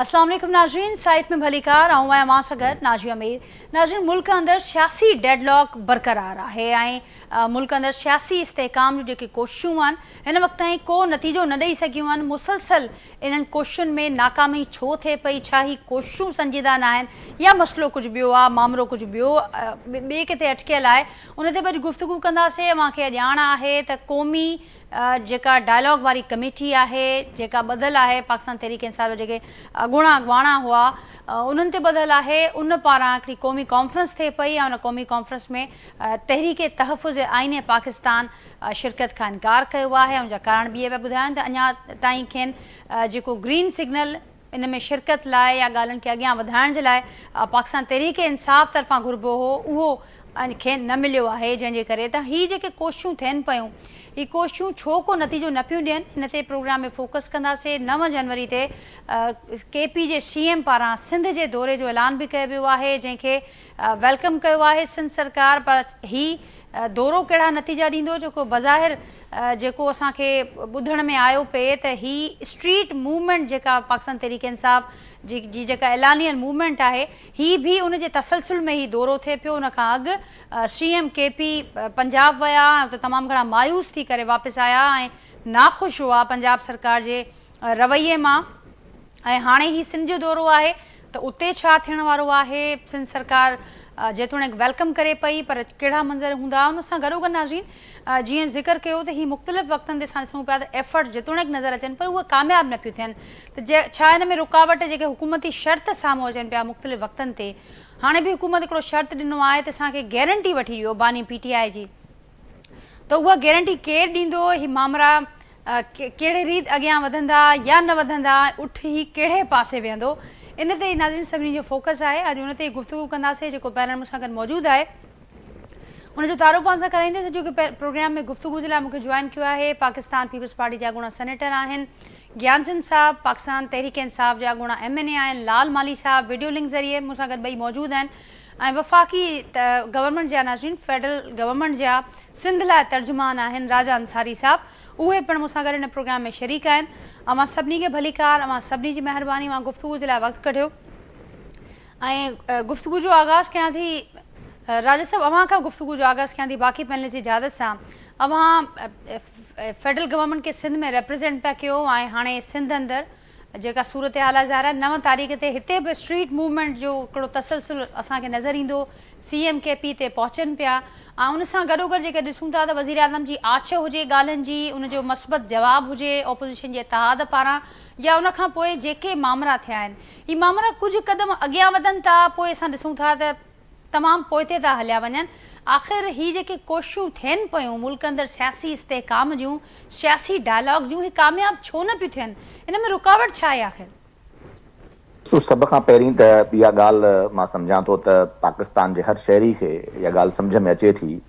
السلام عليڪم ناظرين سائيٽ ۾ ڀليڪار آئون آهيان اوهان سان گڏ ناجيه امير ناظرين ملڪ اندر سياسي ڊيڊ لاڪ برقرار آهي ۽ ملڪ اندر سياسي استحڪام جون جيڪي ڪوششون آهن هن وقت تائين ڪو نتيجو نه ڏئي سگهيون آهن مسلسل انهن ڪوششن ۾ ناڪامي ڇو ٿئي پئي ڇا هي ڪوششون سنجيده ناهن يا مسئلو ڪجهه ٻيو آهي مامرو ڪجهه ٻيو ٻئي ڪٿي اٽڪيل آهي ان تي به اڄ گفتگو ڪنداسين اوهان کي ڄاڻ آهي ته قومي جيڪا ڊائلاگ واري ڪميٽي آهي جيڪا ٻڌل آهي پاڪستان تحريڪ انصاف جا جيڪي اڳوڻا اڳواڻا هئا انهن تي ٻڌل آهي ان پاران هڪڙي قومي ڪانفرنس ٿئي پئي ۽ ان قومي ڪانفرنس ۾ تحريڪ تحفظ آئين پاڪستان شرڪت کان انڪار ڪيو آهي ان جا ڪارڻ به اهي پيا ٻڌايا ته اڃا تائين کين جيڪو گرين سگنل ان ۾ شرڪت لاء يا ڳالهين کي اڳيان وڌائڻ جي لاء پاڪستان تحريڪ انصاف طرفان گهربو هو اهو کين نه مليو آهي جنهن جي ڪري ته هي جيڪي ڪوششون ٿين پيون هي ڪوششون ڇو ڪو نتيجو نه پيون ڏين ان تي پروگرام ۾ فوڪس ڪنداسين نو جنوري تي ڪي پي جي سي ايم پاران سنڌ جي دوري جو اعلان به ڪيو ويو آهي جنهن کي welcome ڪيو آهي سنڌ سرڪار پر هي دورو ڪهڙا نتيجا ڏيندو جيڪو بظاهر جيڪو اسان کي ٻڌڻ ۾ آيو پئي ته هي اسٽريٽ موومينٽ جيڪا پاڪستان تحريڪ انصاف جي جي جيڪا اعلانيل موومينٽ آهي هي به ان جي تسلسل ۾ هي دورو ٿئي پيو ان کان اڳ C M K P Punjab ويا ۽ اتي تمام گهڻا مايوس ٿي ڪري واپس آيا ۽ ناخوش هئا پنجاب سرڪار جي رويي مان ۽ هاڻي هي سنڌ جو دورو آهي ته اتي ڇا ٿيڻ وارو آهي، سنڌ سرڪار جيتوڻيڪ welcome ڪري پئي پر ڪهڙا منظر هوندا ان سان گڏوگڏ ناظرين جيئن ذڪر ڪيو ته هي مختلف وقتن تي اسان ڏسون پيا ته ايفرٽس جيتوڻيڪ نظر اچن پر اهي ڪامياب نه پيون ٿين ته ڇا ان ۾ رڪاوٽ جيڪي حڪومتي شرط سامهون اچن پيا مختلف وقتن تي هاڻي به حڪومت هڪڙو شرط ڏنو آهي ته اسان کي گيرنٽي وٺي ڏيو باني پي ٽي آء جي ته اها گيرنٽي ڪير ڏيندو هي مامرا ڪهڙي ريت اڳيان وڌندا يا نه وڌندا ۽ اٺ هي ڪهڙي پاسي ويهندو ان تي ئي ناظرين سڀني جو فوڪس آهي اڄ ان تي ئي گفتگو ڪنداسين جيڪو پينل مون سان گڏ موجود آهي ان جو تعارف پاڻ سان ڪرائيندس جو ڪي پروگرام ۾ گفتگو جي لاء مون کي جوائن ڪيو آهي پاڪستان پيپلز پارٽي جا اڳوڻا سينيٽر آهن گيان چند صاحب پاڪستان تحريڪ انصاف جا اڳوڻا ايم اين اي آهن لال مالي صاحب ويڊيو لنڪ ذريعي مون سان گڏ ٻئي موجود آهن ۽ وفاقي گورنمينٽ جا ناظرين فيڊرل گورنمينٽ جا سنڌ لاء ترجمان آهن راجا انصاري صاحب اهي پڻ مون سان گڏ هن پروگرام ۾ شريڪ آهن. اوهان سڀني کي ڀليڪار، اوهان سڀني جي مهرباني اوهان گفتگو جي لاء وقت ڪڍيو ۽ گفتگو جو آغاز ڪيان ٿي راجا صاحب اوهان کان گفتگو جو آغاز ڪيان ٿي باقي پينلسٽ جي اجازت سان اوهان فيڊرل گورنمينٽ کي سنڌ ۾ ريپريزينٽ پيا ڪيو ۽ هاڻي سنڌ اندر جيڪا صورتحال آهي ظاهر آهي نو تاريخ تي هتي به اسٽريٽ موومينٽ جو هڪڙو تسلسل اسان کي نظر ايندو سي ايم ڪي پي تي پهچن پيا ۽ ان سان گڏوگڏ جيڪي ڏسون ٿا ته وزيراعظم جي آڇ هجي ڳالهين جي ان جو مثبت جواب هجي اپوزيشن جي اتحاد پاران يا ان کان پوء جيڪي مامرا ٿيا آهن هي مامرا ڪجهه قدم اڳيان وڌن ٿا پوء اسان ڏسون ٿا ته تمام پوئتي ٿا هليا وڃن، آخر هي جيڪي ڪوششون ٿين پيون ملڪ اندر سياسي استحڪام جون، سياسي ڊائلاگ جون هي ڪامياب ڇو نه پيون ٿين، ان ۾ رڪاوٽ ڇا آهي آخر؟ سو سڀ کان پهرين ته اها ڳالهه مان سمجهان ٿو ته پاڪستان جي هر شهري کي اها ڳالهه سمجهه ۾ اچي ٿي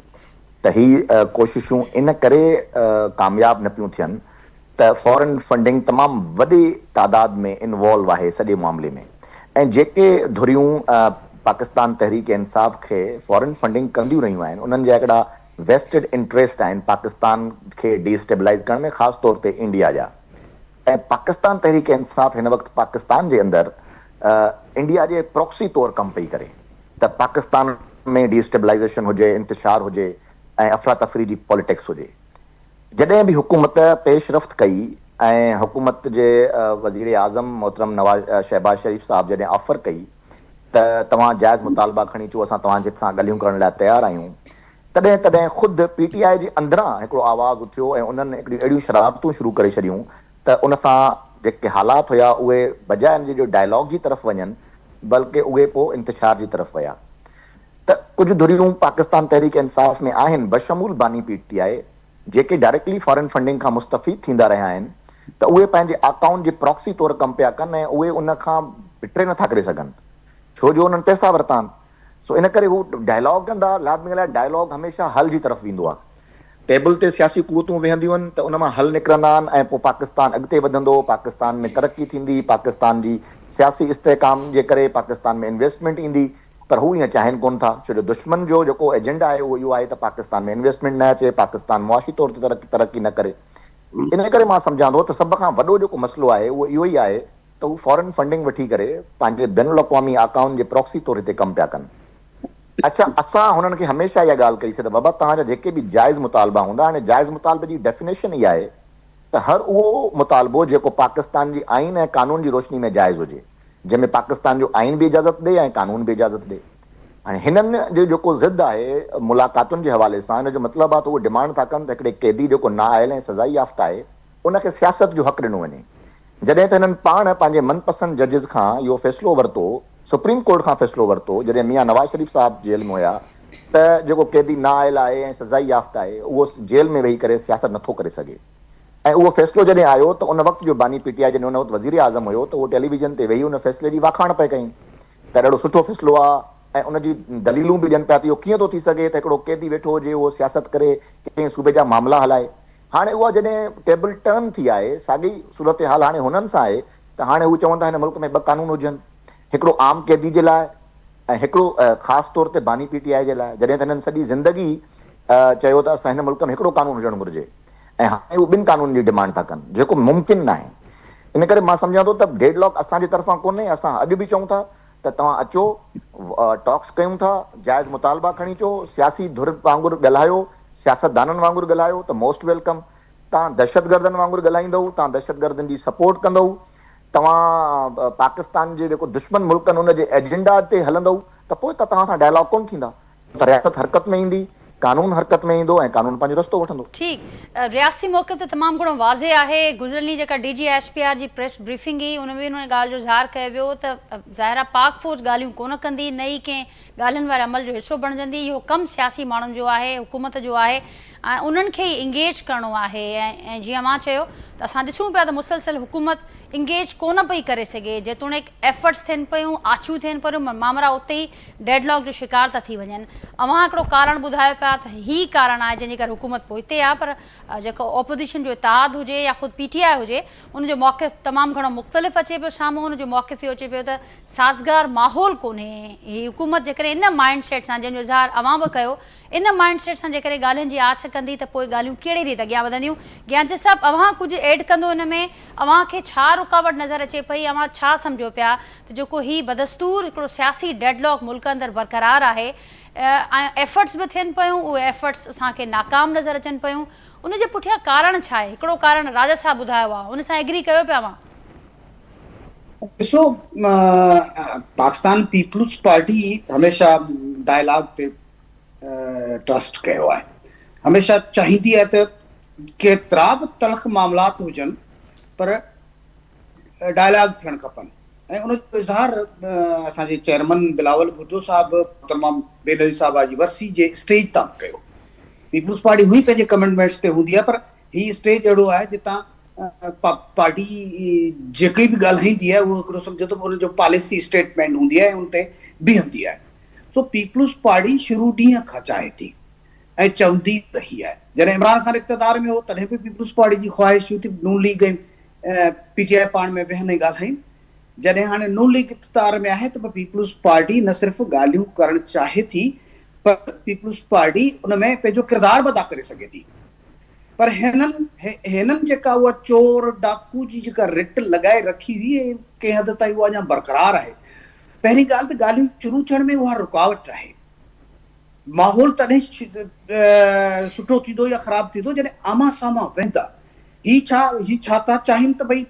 ته هي ڪوششون ان ڪري ڪامياب نه پيون ٿين ته فارن فنڊنگ تمام وڏي تعداد ۾ انوالو آهي سڄي معاملي ۾ ۽ جيڪي ڌريون پاڪستان تحريڪ انصاف کي فارن فنڊنگ ڪنديون رهيون آهن انهن جا هڪڙا ويسٽڊ انٽريسٽ آهن پاڪستان کي ڊي اسٽيبلائيز ڪرڻ ۾ خاص طور تي انڊيا جا ۽ پاڪستان تحريڪ انصاف هن وقت پاڪستان جي اندر انڊيا جي پراڪسي طور ڪم پئي ڪري ته پاڪستان ۾ ڊي اسٽيبلائيزيشن هجي انتشار هجي ۽ افراتفري جي پاليٽڪس هجي. جڏهن به حڪومت پيش رفت ڪئي ۽ حڪومت جي وزير اعظم محترم نواز شهباز شريف صاحب جڏهن آفر ڪئي ته توهان جائز مطالبا کڻي اچو اسان توهان جي سان ڳالهيون ڪرڻ لاء تيار آهيون تڏهن تڏهن خود پي ٽي آء جي اندران هڪڙو آواز اٿيو ۽ انهن هڪڙيون اهڙيون شرارتون شروع ڪري ڇڏيون ته ان سان جيڪي حالات هيا اهي بجاء ان جي جو ڊائلاگ جي طرف وڃن بلڪه اهي پوء انتشار جي طرف ويا ته ڪجهه ڌريون پاڪستان تحريڪ انصاف ۾ آهن بشمول باني پي ٽي آء جيڪي ڊائريڪٽلي فارين فنڊنگ کان مستفيد ٿيندا رهيا آهن ته اهي پنهنجي آقائن جي پراڪسي طور ڪم پيا ڪن ۽ اهي ان کان بٽري نٿا ڪري سگهن ڇو جو انهن پئسا ورتا آهن سو ان ڪري هو ڊائلاگ ڪندا لازمي ڳالهه آهي ڊائلاگ هميشه حل جي طرف ويندو آهي ٽيبل تي سياسي قوتون ويهنديون آهن ته ان مان حل نڪرندا آهن ۽ پوء پاڪستان اڳتي وڌندو پاڪستان ۾ ترقي ٿيندي پاڪستان جي سياسي استحڪام جي ڪري پاڪستان ۾ انويسٽمينٽ ايندي پر هو ائين چاهين ڪونه ٿا، ڇو جو دشمن جو جيڪو ايجنڊا آهي اهو اهو آهي ته پاڪستان ۾ انويسٽمينٽ نه اچي، پاڪستان معاشي طور تي ترقي نه ڪري. ان ڪري مان سمجهان ٿو ته سڀ کان وڏو جيڪو مسئلو آهي اهو اهو ئي آهي ته هو فارن فنڊنگ وٺي ڪري پنهنجي بين الاقوامي آقائن جي پراڪسي طور هتي ڪم پيا ڪن. اڇا اسان هنن کي هميشه اها ڳالهه ڪئي سي ته بابا توهان جا جيڪي به جائز مطالبا هوندا هاڻي جائز مطالبي جي ڊيفينيشن اها آهي ته هر اهو مطالبو جيڪو پاڪستان جي آئين ۽ قانون جي روشني ۾ جائز هجي جنهن ۾ پاڪستان جو آئين به اجازت ڏي ۽ قانون به اجازت ڏي. هاڻي هنن جو جيڪو ضد آهي ملاقاتن جي حوالي سان ان جو مطلب آهي ته اهي ڊمانڊ ٿا ڪن ته هڪڙي قيدي جيڪو نااهل ۽ سزائي يافته آهي ان کي سياست جو حق ڏنو وڃي. جڏهن ته هنن پاڻ پنهنجي من پسند ججز کان اهو فيصلو ورتو، سپريم ڪورٽ کان فيصلو ورتو، جڏهن ميان نواز شريف صاحب جيل ۾ هيا ته جيڪو قيدي نااهل آهي ۽ سزائي يافته آهي اهو جيل ۾ ويهي ڪري سياست نٿو ڪري سگهي ۽ اهو فيصلو جڏهن آيو ته ان وقت جو باني پي ٽي آء جڏهن ان وقت وزيراعظم هيو ته اهو ٽيليويزن تي ويهي ان فيصلي جي واکاڻ پئي ڪيائين ته ڏاڍو سٺو فيصلو آهي ۽ ان جي دليلون به ڏين پيا ته اهو ڪيئن ٿو ٿي سگهي ته هڪڙو قيدي ويٺو هجي اهو سياست ڪري ڪنهن صوبي جا معاملا هلائي. هاڻي اها جڏهن ٽيبل ٽرن ٿي آهي، ساڳي صورتحال هاڻي هنن سان آهي ته هاڻي هو چون ٿا هن ملڪ ۾ ٻه قانون هجن، هڪڙو عام قيدي جي لاء ۽ هڪڙو خاص طور تي باني پي ٽي آء جي لاء، جڏهن ته هنن سڄي زندگي چيو ته اسان هن ملڪ ۾ هڪڙو قانون هجڻ گهرجي ۽ هاڻي هو ٻن قانونن جي ڊمانڊ ٿا ڪن، جيڪو ممڪن ناهي. ان ڪري مان سمجهان ٿو ته ڊيڊ لاڪ اسان جي طرفان ڪونهي، اسان اڄ به چئون ٿا ته توهان اچو، ٽاڪس ڪيون ٿا، جائز مطالبا کڻي اچو، سياسي ڌر وانگر ڳالهايو، سياستدانن وانگر ڳالهايو ته موسٽ welcome, توهان دهشتگردن وانگر ڳالهائيندؤ، توهان دهشتگردن جي سپورٽ ڪندؤ، توهان پاڪستان جي جيڪو دشمن ملڪ آهن ان جي ايجنڊا تي هلندؤ ته پوء ته توهان سان ڊائلاگ ڪونه ٿيندا. ته رياست حرڪت ۾ ايندي، قانون حرڪت ۾ ايندو ۽ قانون پنهنجو رستو وٺندو. ٺيڪ، رياستي موقف ته تمام گهڻو واضح آهي، گذريل ڏينهن جيڪا D G I S P R جي پريس بريفنگ هئي ان ۾ به ان ڳالهه جو اظهار ڪيو ويو ته ظاهر آهي پاڪ فوج ڳالهيون ڪونه ڪندي نه ئي ڪنهن ڳالهين واري عمل جو حصو بڻجندي، اهو ڪم سياسي ماڻهن جو آهي، حڪومت جو آهي ۽ انهن کي ئي انگيج ڪرڻو آهي ۽ جيئن اوهان چيو ته اسان ڏسون پيا ته مسلسل حڪومت انگيج ڪونه پئي ڪري سگهي، جيتوڻيڪ ايفرٽس ٿين پيون، آڇون ٿين پيون پر مامرا اتي ئي ڊيڊ لاڪ جو شڪار ٿا ٿي وڃن. اوهان هڪڙو ڪارڻ ٻڌايو پيا ته هي ڪارڻ آهي جنهن جي ڪري حڪومت پوئتي آهي پر جيڪو اپوزيشن جو اتحاد هجي يا خود پي ٽي آء هجي ان جو موقف تمام گهڻو مختلف اچي پيو سامهون ان جو موقف اهو اچي پيو ته سازگار ماحول ڪونهي هي حڪومت جيڪڏهن ان مائنڊ سيٽ سان جنهن جو اظهار اوهان به ڪيو ان مائنڊ سيٽ سان جيڪڏهن ڳالهين جي آڇ ڪندي ته پوء ڳالهيون ڪهڙي ريت اڳيان وڌنديون؟ گيانچي صاحب اوهان ڪجهه ايڊ ڪندو ان ۾ اوهان کي ڇا رڪاوٽ نظر اچي پئي اوهان ڇا سمجهو پيا ته جيڪو هي بدستور هڪڙو سياسي ڊيڊ لاڪ ملڪ اندر برقرار آهي ۽ ايفرٽس به ٿين پيون اهي ايفرٽس اسان کي ناڪام نظر اچن پيون ان جي پٺيان ڪارڻ ڇا آهي هڪڙو ڪارڻ راجا صاحب ٻڌايو آهي ان سان ايگري ڪيو پيا اوهان؟ ڏسو پاڪستان پيپلز پارٽي هميشه ڊائلاگ تي ٽرسٽ ڪيو آهي هميشه چاهيندي آهي ته ڪيترا به تلخ معاملات هجن پر ڊائلاگ ٿيڻ کپن ۽ ان جو اظهار اسان جي چيئرمن بلاول ڀٽو صاحب محترمه بينظير صاحبه جي ورسي جي اسٽيج تان به ڪيو پيپلز پارٽي هئي پنهنجي ڪمٽمينٽس تي هوندي آهي پر هي اسٽيج اهڙو آهي جتان پارٽي جيڪي به ڳالهائيندي آهي اهو هڪڙو سمجهو ته ان جو پاليسي اسٽيٽمينٽ هوندي آهي ان تي بيهندي آهي سو پيپلز پارٽي شروع ڏينهن کان چاهي ٿي ۽ چوندي رهي آهي جڏهن عمران خان اقتدار ۾ هو تڏهن به پيپلز پارٽي جي خواهش هئي ته نون ليگ ۽ پي ٽي آء پاڻ ۾ ويهن ۽ ڳالهائين جڏهن هاڻي نون ليگ اقتدار ۾ آهي ته به پيپلز پارٽي نه صرف ڳالهيون ڪرڻ چاهي ٿي پر پيپلز پارٽي ان ۾ پنهنجو ڪردار به ادا ڪري سگهي ٿي پر هنن هنن جيڪا اها چور ڊاڪو جي جيڪا رٽ لڳائي رکي هئي ۽ ڪنهن حد تائين اها اڃا برقرار آهي. پهرين ڳالهه ته ڳالهيون شروع ٿيڻ ۾ اها رڪاوٽ آهي. ماحول تڏهن سٺو ٿيندو يا خراب ٿيندو جڏهن آمهان سامهان ويهندا. هي ڇا هي ڇا ٿا چاهين ته ڀئي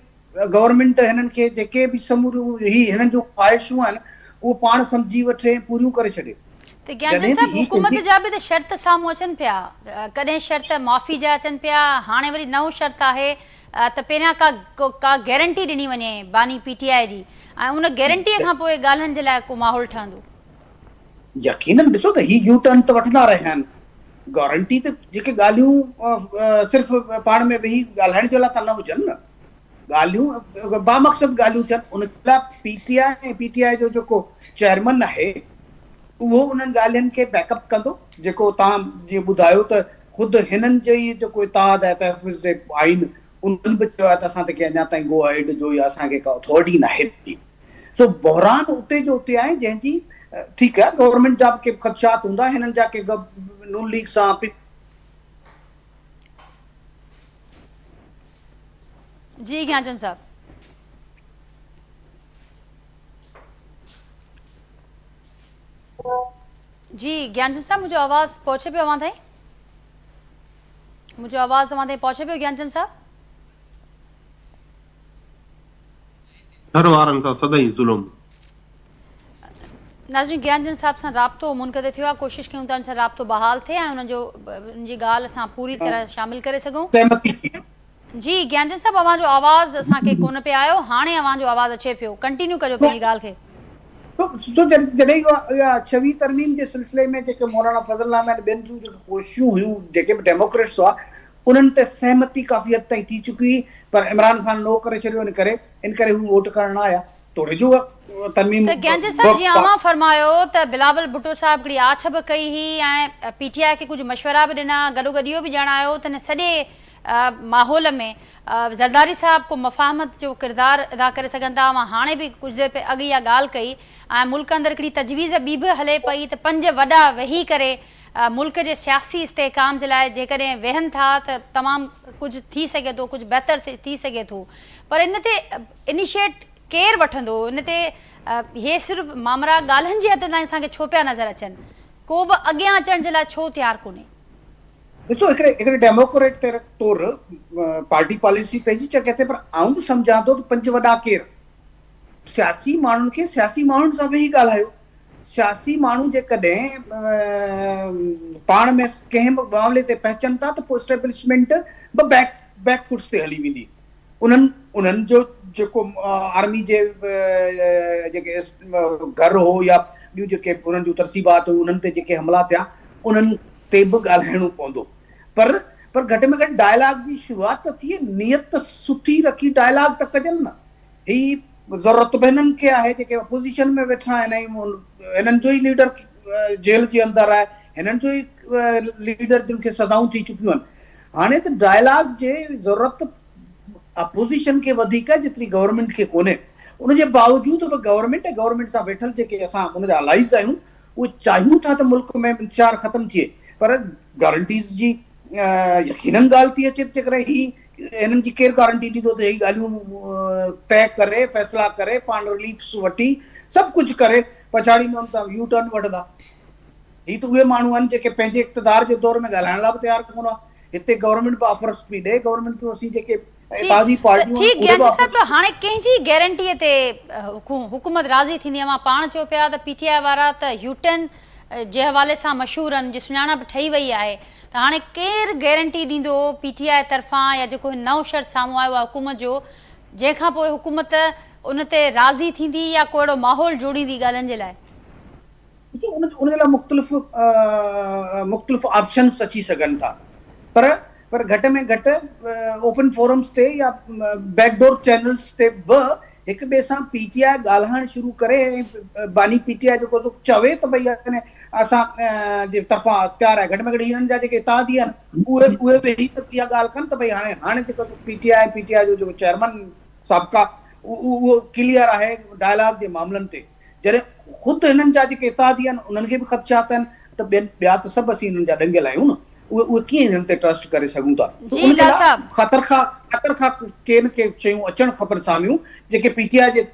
گورنمينٽ هنن کي جيڪي به سموريون هي هنن جون خواهشون آهن اهو پاڻ سمجهي وٺي ۽ پوريون ڪري ڇڏي. ته گيانچند صاحب حڪومت جا به ته شرط سامهون اچن پيا ڪڏهن شرط معافي جا اچن پيا هاڻي وري نئون شرط آهي ته پهريان ڪا ڪا گيرنٽي ڏني وڃي باني پي ٽي آء جي ۽ ان گيرنٽي کان پوء ڳالهين جي لاء ڪو ماحول ٺهندو. يقينن ڏسو ته هي يو ٽرن ته وٺندا رهيا آهن گارنٽي ته جيڪي ڳالهيون صرف پاڻ ۾ ويهي ڳالهائڻ جي لاء ته نه هجن نه ڳالهيون بامقصد ڳالهيون ٿين ان لاء P T I ۽ P T I جو جيڪو چيئرمن آهي اهو انهن ڳالهين کي بيڪ اپ ڪندو جيڪو توهان جيئن ٻڌايو ته خود هنن جي ئي جيڪو اتحاد آهي تحفظ آئين انهن به چيو آهي ته اسان تي ڪي اڃا تائين گو اهيڊ جو يا اسان کي ڪا اٿارٽي ناهي ڏني سو بحران اتي جو اتي آهي جنهن جي ٺيڪ آهي گورنمينٽ جا به ڪي خدشات هوندا هنن جا ڪي نون ليگ سان جي گيانچند صاحب. جي گيانچند صاحب منهنجو آواز پهچي پيو اوهان تائين؟ منهنجو آواز اوهان تائين پهچي پيو گيانچند صاحب؟ ٿر وارن سان سدائين ظلم. ناظرين گيانچند صاحب سان رابطو منقطع ٿيو آهي ڪوشش ڪيون ٿا ان سان رابطو بحال ٿئي ۽ انهن جو ان جي ڳالهه اسان پوري طرح شامل ڪري سگهون. جي گيانچند صاحب اوهان جو آواز اسان کي ڪونه پئي آيو هاڻي اوهان جو آواز اچي پيو ڪنٽينيو ڪجو پنهنجي ڳالهه کي. سو جڏهن اها ڇويهه ترميم جي سلسلي ۾ جيڪي مولانا فضل الرحمان ۽ ٻين جون جيڪي ڪوششون هيون جيڪي به ڊيموڪريٽس هئا انهن تي سهمتي ڪافي حد تائين ٿي چڪي هئي پر عمران خان نو ڪري ڇڏيو ان ڪري ان ڪري هو ووٽ ڪرڻ نه آيا توڙي جو اها ترميم ته گيانچند صاحب جيئن اوهان فرمايو ته بلاول ڀٽو صاحب هڪڙي آڇ به ڪئي هئي ۽ پي ٽي آء کي ڪجهه مشورا به ڏنا گڏوگڏ اهو به ڄاڻايو ته هن سڄي ماحول ۾ زرداري صاحب ڪو مفاهمت جو ڪردار ادا ڪري سگهن ٿا، اوهان هاڻي به ڪجهه دير اڳ اها ڳالهه ڪئي ۽ ملڪ اندر هڪڙي تجويز ٻي به هلي پئي ته پنج وڏا ويهي ڪري ملڪ جي سياسي استحڪام جي لاء جيڪڏهن ويهن ٿا ته تمام ڪجهه ٿي سگهي ٿو ڪجهه بهتر ٿي سگهي ٿو پر ان تي انيشيٽ ڪير وٺندو ان تي هي صرف مامرا ڳالهين جي حد تائين اسان کي ڇو پيا نظر اچن ڪو به اڳيان اچڻ جي لاء ڇو تيار ڪونهي. ڏسو هڪڙي هڪڙي ڊيموڪريٽ طور پارٽي پاليسي پنهنجي جڳهه تي پر آئون به سمجهان ٿو ته پنج وڏا ڪير؟ سياسي ماڻهن کي سياسي ماڻهن سان ويهي ڳالهايو. سياسي ماڻهو جيڪڏهن پاڻ ۾ ڪنهن به معاملي تي پهچن ٿا ته پوء اسٽيبلشمينٽ به بيڪ بيڪ فوٽس تي هلي ويندي. انهن انهن جو جيڪو آرمي جي جيڪي گهر هو يا ٻيون جيڪي انهن جون ترسيبات هيون انهن تي جيڪي حملا ٿيا انهن تي به ڳالهائڻو پوندو پر پر گهٽ ۾ گهٽ ڊائلاگ جي شروعات ته ٿئي نيت ته سٺي رکي ڊائلاگ ته ڪجن نه هي ضرورت به هنن کي آهي جيڪي اپوزيشن ۾ ويٺا آهن ۽ هنن جو ئي ليڊر جيل جي اندر آهي هنن جو ئي ليڊر جن کي سزائون ٿي چڪيون آهن هاڻي ته ڊائلاگ جي ضرورت اپوزيشن کي وڌيڪ آهي جيتري گورنمينٽ کي ڪونهي ان جي باوجود به گورنمينٽ ۽ گورنمينٽ سان ويٺل جيڪي اسان ان جا الائيز آهيون اهي چاهيون ٿا ته ملڪ ۾ انتشار ختم ٿئي پر گارنٽيز جي يقينن ڳالهه ٿي اچي ته جيڪڏهن هي هنن جي ڪير گارنٽي ڏيندو ته هي ڳالهيون طئي ڪري فيصلا ڪري پاڻ رليفس وٺي سڀ ڪجهه ڪري پڇاڙي ۾ ان تان يو ٽرن وٺندا. هي ته اهي ماڻهو آهن جيڪي پنهنجي اقتدار جي دور ۾ ڳالهائڻ لاء به تيار ڪونه هئا. هتي گورنمينٽ به آفرس پئي ڏئي، گورنمينٽ جون اسين جيڪي اتحادي پارٽيون آهن ٺيڪ اهي به گيانچي صاحب آفرس ته هاڻي ڪنهن جي گيرنٽي تي حڪومت راضي ٿيندي؟ اوهان پاڻ چئو پيا ته پي ٽي آء وارا ته يوٽرن جي حوالي سان مشهور آهن، ان جي سڃاڻپ ٺهي وئي آهي ته هاڻي ڪير گيرنٽي ڏيندو پي ٽي آء طرفان يا جيڪو هن نئون شرط سامهون آيو آهي حڪومت جو جنهن کان پوء حڪومت ان تي راضي ٿيندي يا ڪو اهڙو ماحول جوڙيندي ڳالهين جي لاء؟ ڏسو ان جي لاء مختلف مختلف آپشنس اچي سگهن ٿا پر پر گهٽ ۾ گهٽ اوپن فورمز تي يا بيڪ ڊور چينلز تي به هڪ ٻئي سان پي ٽي آء ڳالهائڻ شروع ڪري ۽ باني پي ٽي آء جيڪو سو چوي ته ڀئي اسان جي طرفان اختيار آهي گهٽ ۾ گهٽ هنن جا جيڪي اتحادي آهن اهي اهي به هي ته اها ڳالهه ڪن ته ڀئي هاڻي هاڻي جيڪو سو P T I P T I جو جيڪو چيئرمن سابقا اهو ڪليئر آهي ڊائلاگ جي معاملن تي جڏهن خود هنن جا جيڪي اتحادي آهن انهن کي به خدشات آهن ته ٻين ٻيا ته سڀ اسين هنن جا ڏنگيل آهيون نه اهي اهي ڪيئن هنن تي ٽرسٽ ڪري سگهون ٿا ته جي ان جي لال لاء صاحب. خاطر خواه خاطر خواه ڪي نه ڪي شيون اچڻ کپن سامهيون جيڪي پي ٽي آء جي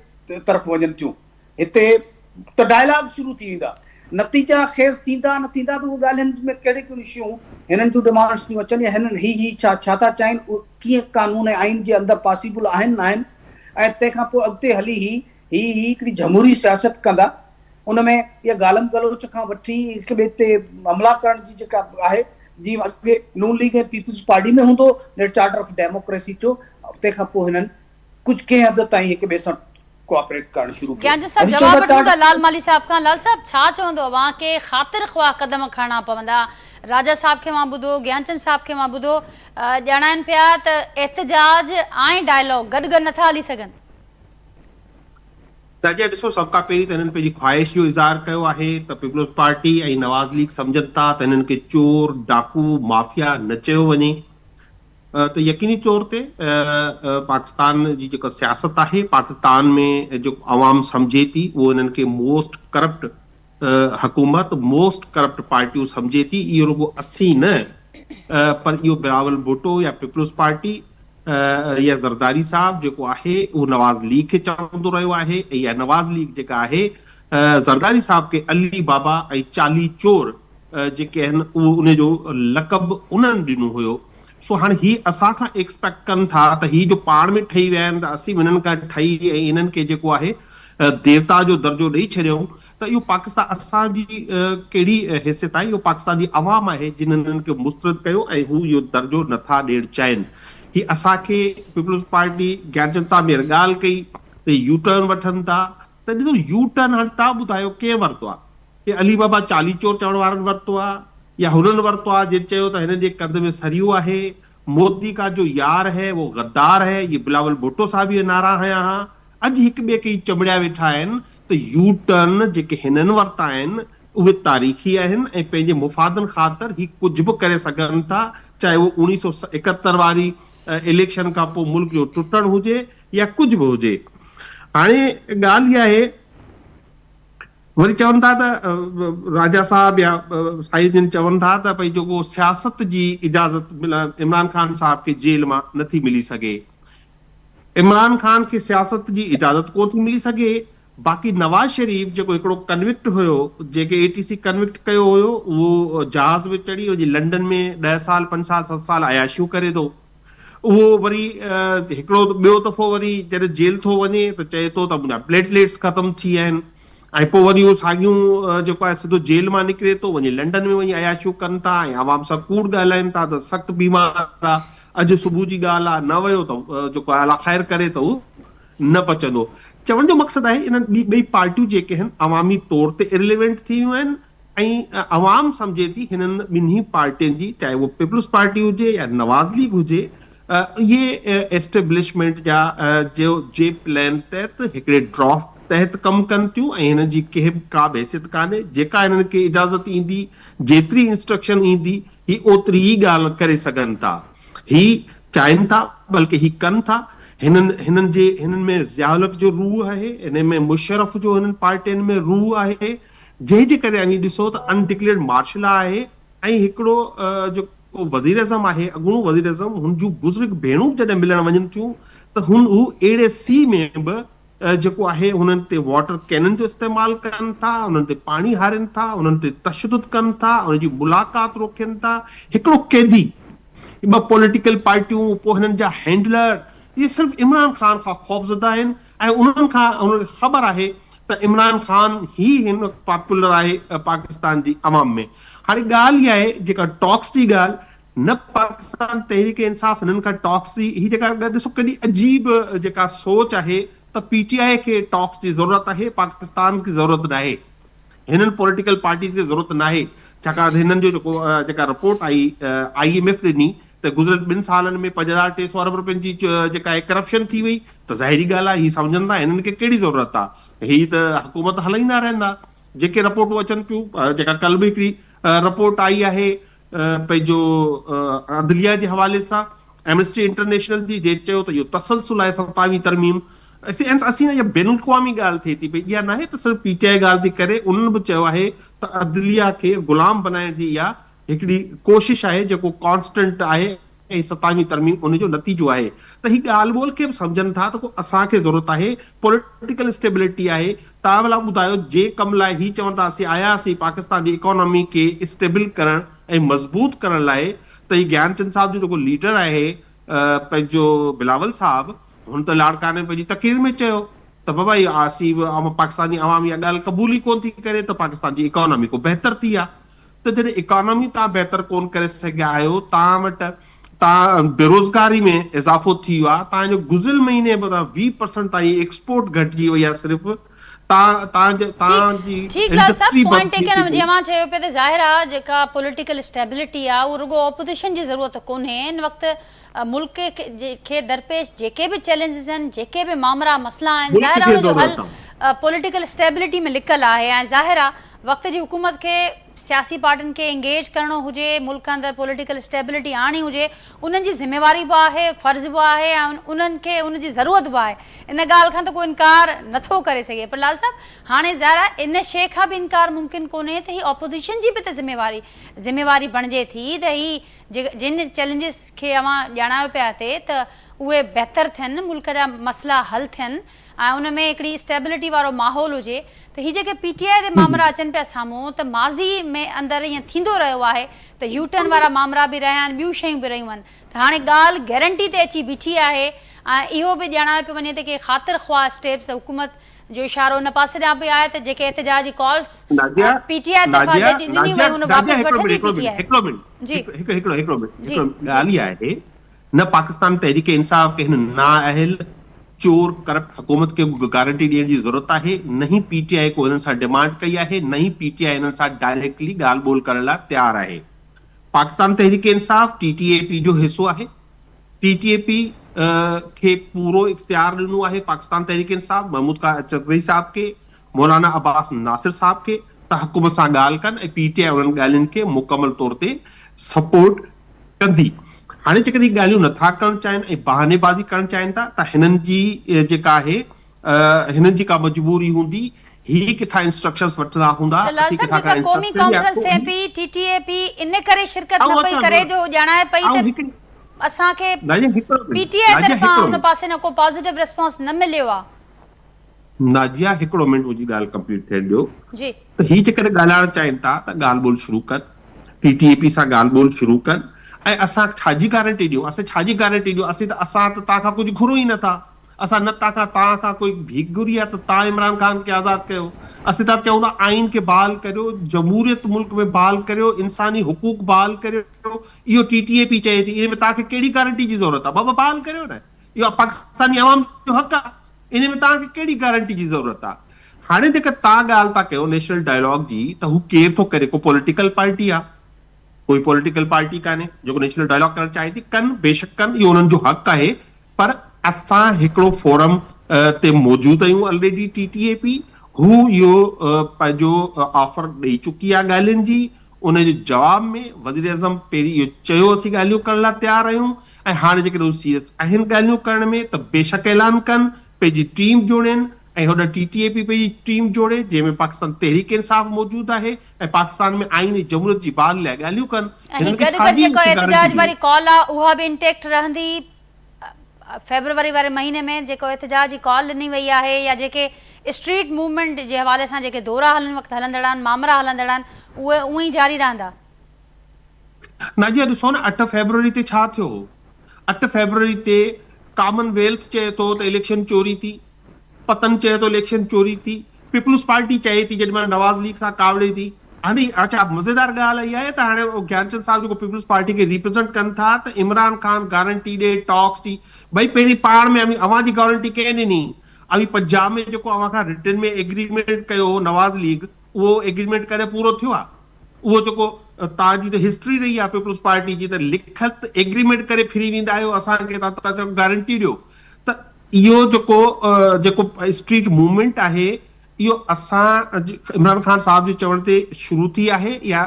طرف وڃن ٿيون هتي ته ڊائلاگ شروع ٿي ويندا نتيجا خيز ٿيندا نه ٿيندا ته اهي ڳالهين ۾ ڪهڙيون ڪهڙيون شيون هنن جون ڊمانڊس ٿيون اچن يا هنن هي هي ڇا ڇا ٿا چاهين اهي ڪيئن قانون ۽ آئين جي اندر پاسيبل آهن ناهن ۽ تنهن کان پوء اڳتي هلي هي هي هي هڪڙي جمهوري سياست ڪندا ان ۾ اها گالم گلوچ کان وٺي هڪ ٻئي تي حملا ڪرڻ جي جيڪا آهي جيئن اڳي نون ليگ ۽ پيپلز پارٽي ۾ هوندو هو نيٺ چارٽر آف ڊيموڪريسي ٿيو تنهن کان پوء هنن ڪجهه ڪنهن حد تائين هڪ ٻئي سان ڪوآپريٽ ڪرڻ شروع ڪيو. گيانچند صاحب اسين جواب چون ٿا وٺون ٿا چارٽر لال مالهي صاحب کان لال صاحب ڇا چوندو اوهان کي خاطر خواهه قدم کڻڻا پوندا راجا صاحب کي اوهان ٻڌو گيانچند صاحب کي اوهان ٻڌو ڄاڻائن پيا ته احتجاج ۽ ڊائلاگ گڏ گڏ نٿا هلي سگهن. ته جي ڏسو سڀ کان پهرين ته هنن پنهنجي خواهش جو اظهار ڪيو آهي ته پيپلز پارٽي ۽ نواز ليگ سمجهن ٿا ته هنن کي چور، ڊاڪو، مافيا نه چيو وڃي ته يقيني طور تي پاڪستان جي جيڪا سياست آهي پاڪستان ۾ جيڪو عوام سمجهي ٿي اهو هنن کي موسٽ ڪرپٽ حڪومت موسٽ ڪرپٽ پارٽيون سمجهي ٿي اهو رڳو اسين نه پر اهو بلاول ڀٽو يا پيپلز پارٽي يا زرداري صاحب جيڪو آهي اهو نواز ليگ کي چوندو رهيو آهي ۽ اها نواز ليگ جيڪا آهي زرداري صاحب کي علي بابا ۽ چالي چور جيڪي آهن اهو ان جو لقب انهن ڏنو هيو سو هاڻي هي اسان کان ايڪسپيڪٽ ڪن ٿا ته هي جو پاڻ ۾ ٺهي ويا آهن ته اسين به هنن کان ٺهي ۽ هنن کي جيڪو آهي ديوتا جو درجو ڏئي ڇڏيون ته اهو پاڪستان اسان جي ڪهڙي حيثيت آهي اهو پاڪستان جي عوام آهي جن هنن کي مسترد ڪيو ۽ هو اهو درجو نٿا ڏيڻ چاهين هي اسان کي پيپلز پارٽي گيانچند صاحب هينئر ڳالهه ڪئي ته يو ٽرن وٺن ٿا ته ڏسو يو ٽرن هاڻي توهان ٻڌايو ڪنهن ورتو آهي هي علي بابا چالي چور چوڻ وارن ورتو آهي يا هنن ورتو آهي جن چيو ته هنن جي ڪنڌ ۾ سريو آهي مودي ڪا جو يار هي وو غدار هي يي بلاول ڀٽو صاحب يي نعرا هنيا ها اڄ هڪ ٻئي کي ئي چنبڙيا ويٺا آهن ته يو ٽرن جيڪي هنن ورتا آهن اهي تاريخي آهن ۽ پنهنجي مفادن خاطر هي ڪجهه به ڪري سگهن ٿا چاهي اهو اوڻيهه سو ايڪهتر واري اليڪشن کان پوء ملڪ جو ٽٽڻ هجي يا ڪجهه به هجي هاڻي ڳالهه اها آهي وري چون ٿا ته راجا صاحب يا سائين جن چون ٿا ته ڀئي جيڪو سياست جي اجازت عمران خان صاحب کي جيل مان نٿي ملي سگهي عمران خان کي سياست جي اجازت ڪو ٿي ملي سگهي باقي نواز شريف جيڪو هڪڙو ڪنوڪٽ هيو جنهن کي اي ٽي سي ڪنوڪٽ ڪيو هيو اهو جهاز ۾ چڙهي وڃي لنڊن ۾ ڏهه سال پنج سال ست سال عياشيون ڪري ٿو اهو وري هڪڙو ٻيو دفعو وري جڏهن جيل ٿو وڃي ته چئي ٿو ته منهنجا پليٽليٽس ختم ٿي ويا آهن ۽ پوء وري اهو ساڳيون جيڪو آهي سڌو جيل مان نڪري ٿو وڃي لنڊن ۾ وڃي عياشيون ڪن ٿا ۽ عوام سان ڪوڙ ڳالهائين ٿا ته سخت بيمار آ اڄ صبح جي ڳالهه آ نه ويو ته جيڪو آهي الله خير ڪري ته هو نه بچندو. چوڻ جو مقصد آهي انهن ٻي ٻئي پارٽيون جيڪي آهن عوامي طور تي ارليونٽ ٿي ويون آهن ۽ عوام سمجهي ٿي هنن ٻنهي پارٽين جي چاهي اهو پيپلز پارٽي هجي يا نواز ليگ هجي اهي ايسٽيبلشمينٽ جا جو جي پلان تحت هڪڙي ڊرافٽ تحت ڪم ڪن ٿيون ۽ هنن جي ڪنهن به ڪا به حيثيت ڪانهي جيڪا هنن کي اجازت ايندي جيتري انسٽرڪشن ايندي هي اوتري ئي ڳالهه ڪري سگهن ٿا هي چاهين ٿا بلڪه هي ڪن ٿا هنن هنن جي هنن ۾ ضياء الحق جو روح آهي هنن ۾ مشرف جو هنن پارٽين ۾ روح آهي جنهن جي ڪري اوهين ڏسو ته ان ڊڪليئرڊ مارشل لا آهي ۽ هڪڙو جيڪو وزيراعظم آهي اڳوڻو وزيراعظم هن جون بزرگ ڀيڻون به جڏهن ملڻ وڃن ٿيون ته هن هو اهڙي سي ۾ به جيڪو آهي هنن تي واٽر ڪينن جو استعمال ڪن ٿا انهن تي پاڻي هارين ٿا انهن تي تشدد ڪن ٿا انهن جي ملاقات روڪين ٿا هڪڙو قيدي ٻه پوليٽيڪل پارٽيون پوء هنن جا هينڊلر اهي صرف عمران خان کان خوفزده آهن ۽ انهن کان انهن کي خبر آهي ته عمران خان ئي هن وقت پاپولر آهي پاڪستان جي عوام ۾ هاڻي ڳالهه اها آهي جيڪا ٽاڪس جي ڳالهه نه پاڪستان تحريڪ انصاف هنن کان ٽاڪس جي هي جيڪا ڏسو ڪيڏي عجيب جيڪا سوچ آهي ته پي ٽي آء کي ٽاڪس جي ضرورت آهي پاڪستان کي ضرورت ناهي هنن پوليٽيڪل پارٽيز کي ضرورت ناهي ڇاڪاڻ ته هنن جو جيڪو جيڪا report I I M F ڏني ته گذريل ٻن سالن ۾ 5300 ارب روپين جي جيڪا آهي ڪرپشن ٿي وئي ته ظاهري ڳالهه آهي هي سمجهن ٿا هنن کي ڪهڙي ضرورت آهي هي ته حڪومت هلائيندا رهندا جيڪي رپورٽون اچن پيون جيڪا ڪل به هڪڙي رپورٽ آئي آهي پنهنجو عدليه جي حوالي سان ايمنسٽي انٽرنيشنل جي جنهن چيو ته اهو تسلسل آهي ستاويهين ترميم اسين اسين اها بين الاقوامي ڳالهه ٿئي ٿي پئي اها ناهي ته صرف پي ٽي آء ڳالهه ٿي ڪري انهن به چيو آهي ته عدليه کي غلام بنائڻ جي اها هڪڙي ڪوشش آهي جيڪو ڪانسٽنٽ آهي ۽ ستاويهين ترميم ان جو نتيجو آهي ته هي ڳالهه ٻولهه کي به سمجهن ٿا ته ڪو اسان کي ضرورت آهي پوليٽيڪل اسٽيبلٽي آهي توهان ڀلا ٻڌايو جنهن ڪم لاء هي چون ٿا اسين آيا هئاسين پاڪستان جي اڪانومي کي اسٽيبل ڪرڻ ۽ مضبوط ڪرڻ لاء ته هي گيان چند صاحب جو جيڪو ليڊر آهي پنهنجو بلاول صاحب هن ته لاڙڪاڻي ۾ پنهنجي تقرير ۾ چيو ته بابا هي اسين پاڪستان جي عوام اها ڳالهه قبول ئي ڪونه ٿي ڪري ته پاڪستان جي اڪانومي ڪو بهتر ٿي آهي ته جڏهن اڪانومي توهان بهتر ڪونه ڪري سگهيا آهيو توهان وٽ توهان بيروزگاري ۾ اضافو ٿي ويو آهي توهان جو گذريل مهيني به 20 پرسنٽ تائين ايڪسپورٽ گهٽجي وئي آهي صرف توهان توهان جي توهان جي ٺيڪ لال صاحب انڊسٽري پوائنٽ بند ٿي ٽيڪن ٿي پئي. جيئن اوهان چيو پئي ته ظاهر آهي جيڪا پوليٽيڪل اسٽيبلٽي آهي اهو رڳو اپوزيشن جي ضرورت ڪونهي هن وقت ملڪ کي درپيش جيڪي به چئلينجز آهن جيڪي به مامرا مسئلا آهن ملڪ ظاهر آهي کي ان جو حل ضرورت آهي. پوليٽيڪل اسٽيبلٽي ۾ لڪل آهي ۽ ظاهر آهي وقت جي حڪومت کي سياسي پارٽين کي انگيج ڪرڻو هجي، ملڪ اندر پوليٽيڪل اسٽيبلٽي آڻڻي هجي، انهن جي ذميواري به آهي، فرض به آهي ۽ انهن کي ان جي ضرورت به آهي. ان ڳالهه کان ته ڪو انڪار نه ٿو ڪري سگهي. پر لال صاحب هاڻي ظاهر آهي ان شيء کان به انڪار ممڪن ڪونهي ته هي اپوزيشن جي به ته ذميواري ذميواري بڻجي ٿي ته هي جن چئلينجز کي اوهان ڄاڻايو پيا هتي ته اهي بهتر ٿين، ملڪ جا مسئلا حل ٿين ۽ ان ۾ هڪڙي اسٽيبلٽي وارو ماحول هجي ته ته هي جيڪي پي ٽي آء تي مامرا اچن پيا سامهون ته ماضي ۾ اندر ائين ٿيندو رهيو آهي ته يوٽرن وارا مامرا به رهيا آهن ٻيون شيون به رهيون آهن ته هاڻي ڳالهه گيرنٽي تي اچي بيٺي آهي ۽ اهو به ڄاڻايو پيو وڃي ته ڪي خاطر خواهه اسٽيپس ته حڪومت جو اشارو ان پاسي ڏانهن به آهي ته جيڪي احتجاجي ڪالز ناديه پي ٽي آء طرفان ناديه ڏنيون ناديه ويون ان ناديه واپس هڪڙو وٺندي منٽ پي هڪڙو ٽي منٽ آء هڪڙو منٽ جي هڪ هڪڙو هڪڙو منٽ جي هڪڙو ڳالهه اها آهي نه پاڪستان تحريڪ انصاف کي هن نااهل چور ڪرپٽ حڪومت کي گارنٽي ڏيڻ جي ضرورت آهي نه ئي پي ٽي آء ڪو هنن سان ڊمانڊ ڪئي آهي نه ئي پي ٽي آء هنن سان ڊائريڪٽلي ڳالهه ٻولهه ڪرڻ لاء تيار آهي پاڪستان تحريڪ انصاف ٽي ٽي اي پي جو حصو آهي ٽي ٽي اي پي کي پورو اختيار ڏنو آهي پاڪستان تحريڪ انصاف محمود خان اچڪزئي صاحب کي مولانا عباس ناصر صاحب کي ته حڪومت سان ڳالهه ڪن ۽ پي ٽي آء انهن ڳالهين کي مڪمل طور تي سپورٽ ڪندي. هاڻي جيڪڏهن هي ڳالهيون نٿا ڪرڻ چاهين ۽ بهاني بازي ڪرڻ چاهين ٿا ته هنن جي جيڪا آهي هنن جي ڪا مجبوري هوندي هي ڪٿان انسٽرڪشنز وٺندا هوندا ته لال اسين صاحب ڪٿان جيڪا کان قومي انسٽرڪشن يا ڪانفرنس ڪو ٿئي پئي ٽي ٽي اي پي ان ڪري شرڪت نه آئون پئي اچان ڪري ٿو جو ڄاڻائي پئي آئون ته هڪ اسان کي ناجيه هڪڙو پي منٽ ٽي آء ناجيه طرفان هڪڙو ان منٽ پاسي نه ڪو پازيٽو ريسپانس نه مليو آ. ناجيه هڪڙو منٽ منهنجي ڳالهه ڪمپليٽ ٿيڻ ڏيو جي. ته هي جيڪڏهن ڳالهائڻ چاهين ٿا ته ڳالهه ٻولهه شروع ڪن ٽي ٽي اي پي سان ڳالهه ٻولهه شروع ڪن ۽ اسان ڇا جي گارنٽي ڏيون اسين ڇا جي گارنٽي ڏيون اسين ته اسان ته توهان کان ڪجهه گهرون ئي نه ٿا اسان نه توهان کان توهان کان ڪوئي ڀيڪ گهري آهي ته توهان عمران خان کي آزاد ڪيو اسين ته چئون ٿا آئين کي بحال ڪريو جمهوريت ملڪ ۾ بحال ڪريو انساني حقوق بحال ڪريو اهو ٽي ٽي اي پي چئي ٿي ان ۾ توهان کي ڪهڙي گارنٽي جي ضرورت آهي بابا بحال ڪريو نه اهو پاڪستاني عوام جو حق آهي انهي ۾ توهان کي ڪهڙي گارنٽي جي ضرورت آ؟ هاڻي جيڪا توهان ڳالهه ٿا ڪيو نيشنل ڊائلاگ جي ته هو ڪير ٿو ڪري ڪو پوليٽيڪل پارٽي آ؟ ڪوئي پوليٽيڪل پارٽي ڪانهي جيڪو نيشنل ڊائلاگ ڪرڻ چاهي ٿي ڪن بيشڪ ڪن اهو انهن جو حق آهي پر اسان هڪڙو فورم تي موجود آهيون الريڊي ٽي ٽي اي پي هو اهو پنهنجو آفر ڏئي چڪي آ ڳالهين جي ان جي جواب ۾ وزيراعظم پهرين اهو چيو اسين ڳالهيون ڪرڻ لاء تيار آهيون ۽ هاڻي جيڪڏهن هو سيريس آهن ڳالهيون ڪرڻ ۾ ته بيشڪ اعلان ڪن، پنهنجي ٽيم جوڙين ۽ هوڏانهن ٽي ٽي اي پي پنهنجي ٽيم جوڙي جنهن ۾ پاڪستان تحريڪ انصاف موجود آهي ۽ پاڪستان ۾ آئين ۽ جمهوريت جي بحالي لاء ڳالهيون ڪن، ۽ هي هنن کي گڏ ڇا گڏ جي جيڪو گارنٽي احتجاج ڏيون؟ واري ڪال آ اها به انٽيڪٽ رهندي فيبروري واري مهيني ۾ جيڪو احتجاج جي ڪال ڏني وئي آهي يا جيڪي اسٽريٽ موومينٽ جي حوالي سان جيڪي دورا هلن وقت هلندڙ آهن مامرا هلندڙ آهن اهي اونئن ئي جاري رهندا. ناجيه ڏسو نه اٺ فيبروري تي ڇا ٿيو هو اٺ فيبروري تي ڪامن ويلٿ چئي ٿو ته اليڪشن چوري ٿي پتن چئي ٿو اليڪشن چوري ٿي پيپلز پارٽي چئي ٿي جيڏي مهل نواز ليگ سان ڪاوڙي ٿي هاڻي اڇا مزيدار ڳالهه اها آهي ته هاڻي گيانچند صاحب جيڪو پيپلز پارٽي کي ريپريزنٽ ڪن ٿا ته عمران خان گارنٽي ڏي ٽاڪس جي ڀئي پهرين پاڻ ۾ اوهين اوهان جي گارنٽي ڪنهن ڏني اوهين پنجاب ۾ جيڪو اوهان کان رٽن ۾ ايگريمينٽ ڪيو هو نواز ليگ اهو ايگريمينٽ ڪڏهن پورو ٿيو آهي اهو جيڪو توهان جي ته هسٽري رهي آهي پيپلز پارٽي جي ته لکت ايگريمينٽ ڪري ڦري ويندا آهيو اسان کي توهان چئو گارنٽي ڏيو ته اهو جيڪو جيڪو اسٽريٽ موومينٽ آهي اهو اسان عمران خان صاحب جي چوڻ تي شروع ٿي آهي يا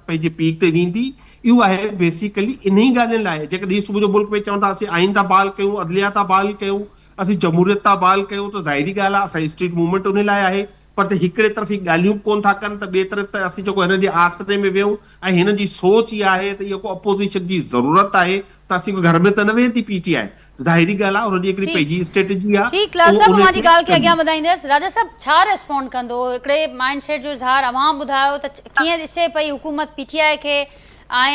پنهنجي پيڪ تي ويندي اهو آهي بيسيڪلي انهي ڳالهين لاء جيڪڏهن هي صبح جو ملڪ ۾ چون ٿا اسين آئين ٿا بحال ڪيون عدليه ٿا بحال ڪيون اسين جمهوريت ٿا بحال ڪيون ته ظاهري ڳالهه آهي اسان جي اسٽريٽ موومينٽ انهي لاء آهي پر ته هڪڙي طرف هي ڳالهيون به ڪونه ٿا ڪن ته ٻئي طرف ته اسين جيڪو هنن جي آسري ۾ ويهون ۽ هنن جي سوچ اها آهي ته اهو ڪو اپوزيشن جي ضرورت آهي ته اسين گهر ۾ ته نه ويهندي پي ٽي آء ظاهري ڳالهه آهي انهن جي هڪڙي ٺيڪ پنهنجي اسٽريٽجي آهي ٺيڪ لال اهو صاحب انهي اوهان جي کي ڳالهه کي ڪندي. اڳيان وڌائيندس راجا صاحب ڇا ريسپونڊ ڪندو هڪڙي مائنڊ سيٽ جو اظهار اوهان ٻڌايو ته ڪيئن ڏسي پئي حڪومت پي ٽي آء کي ۽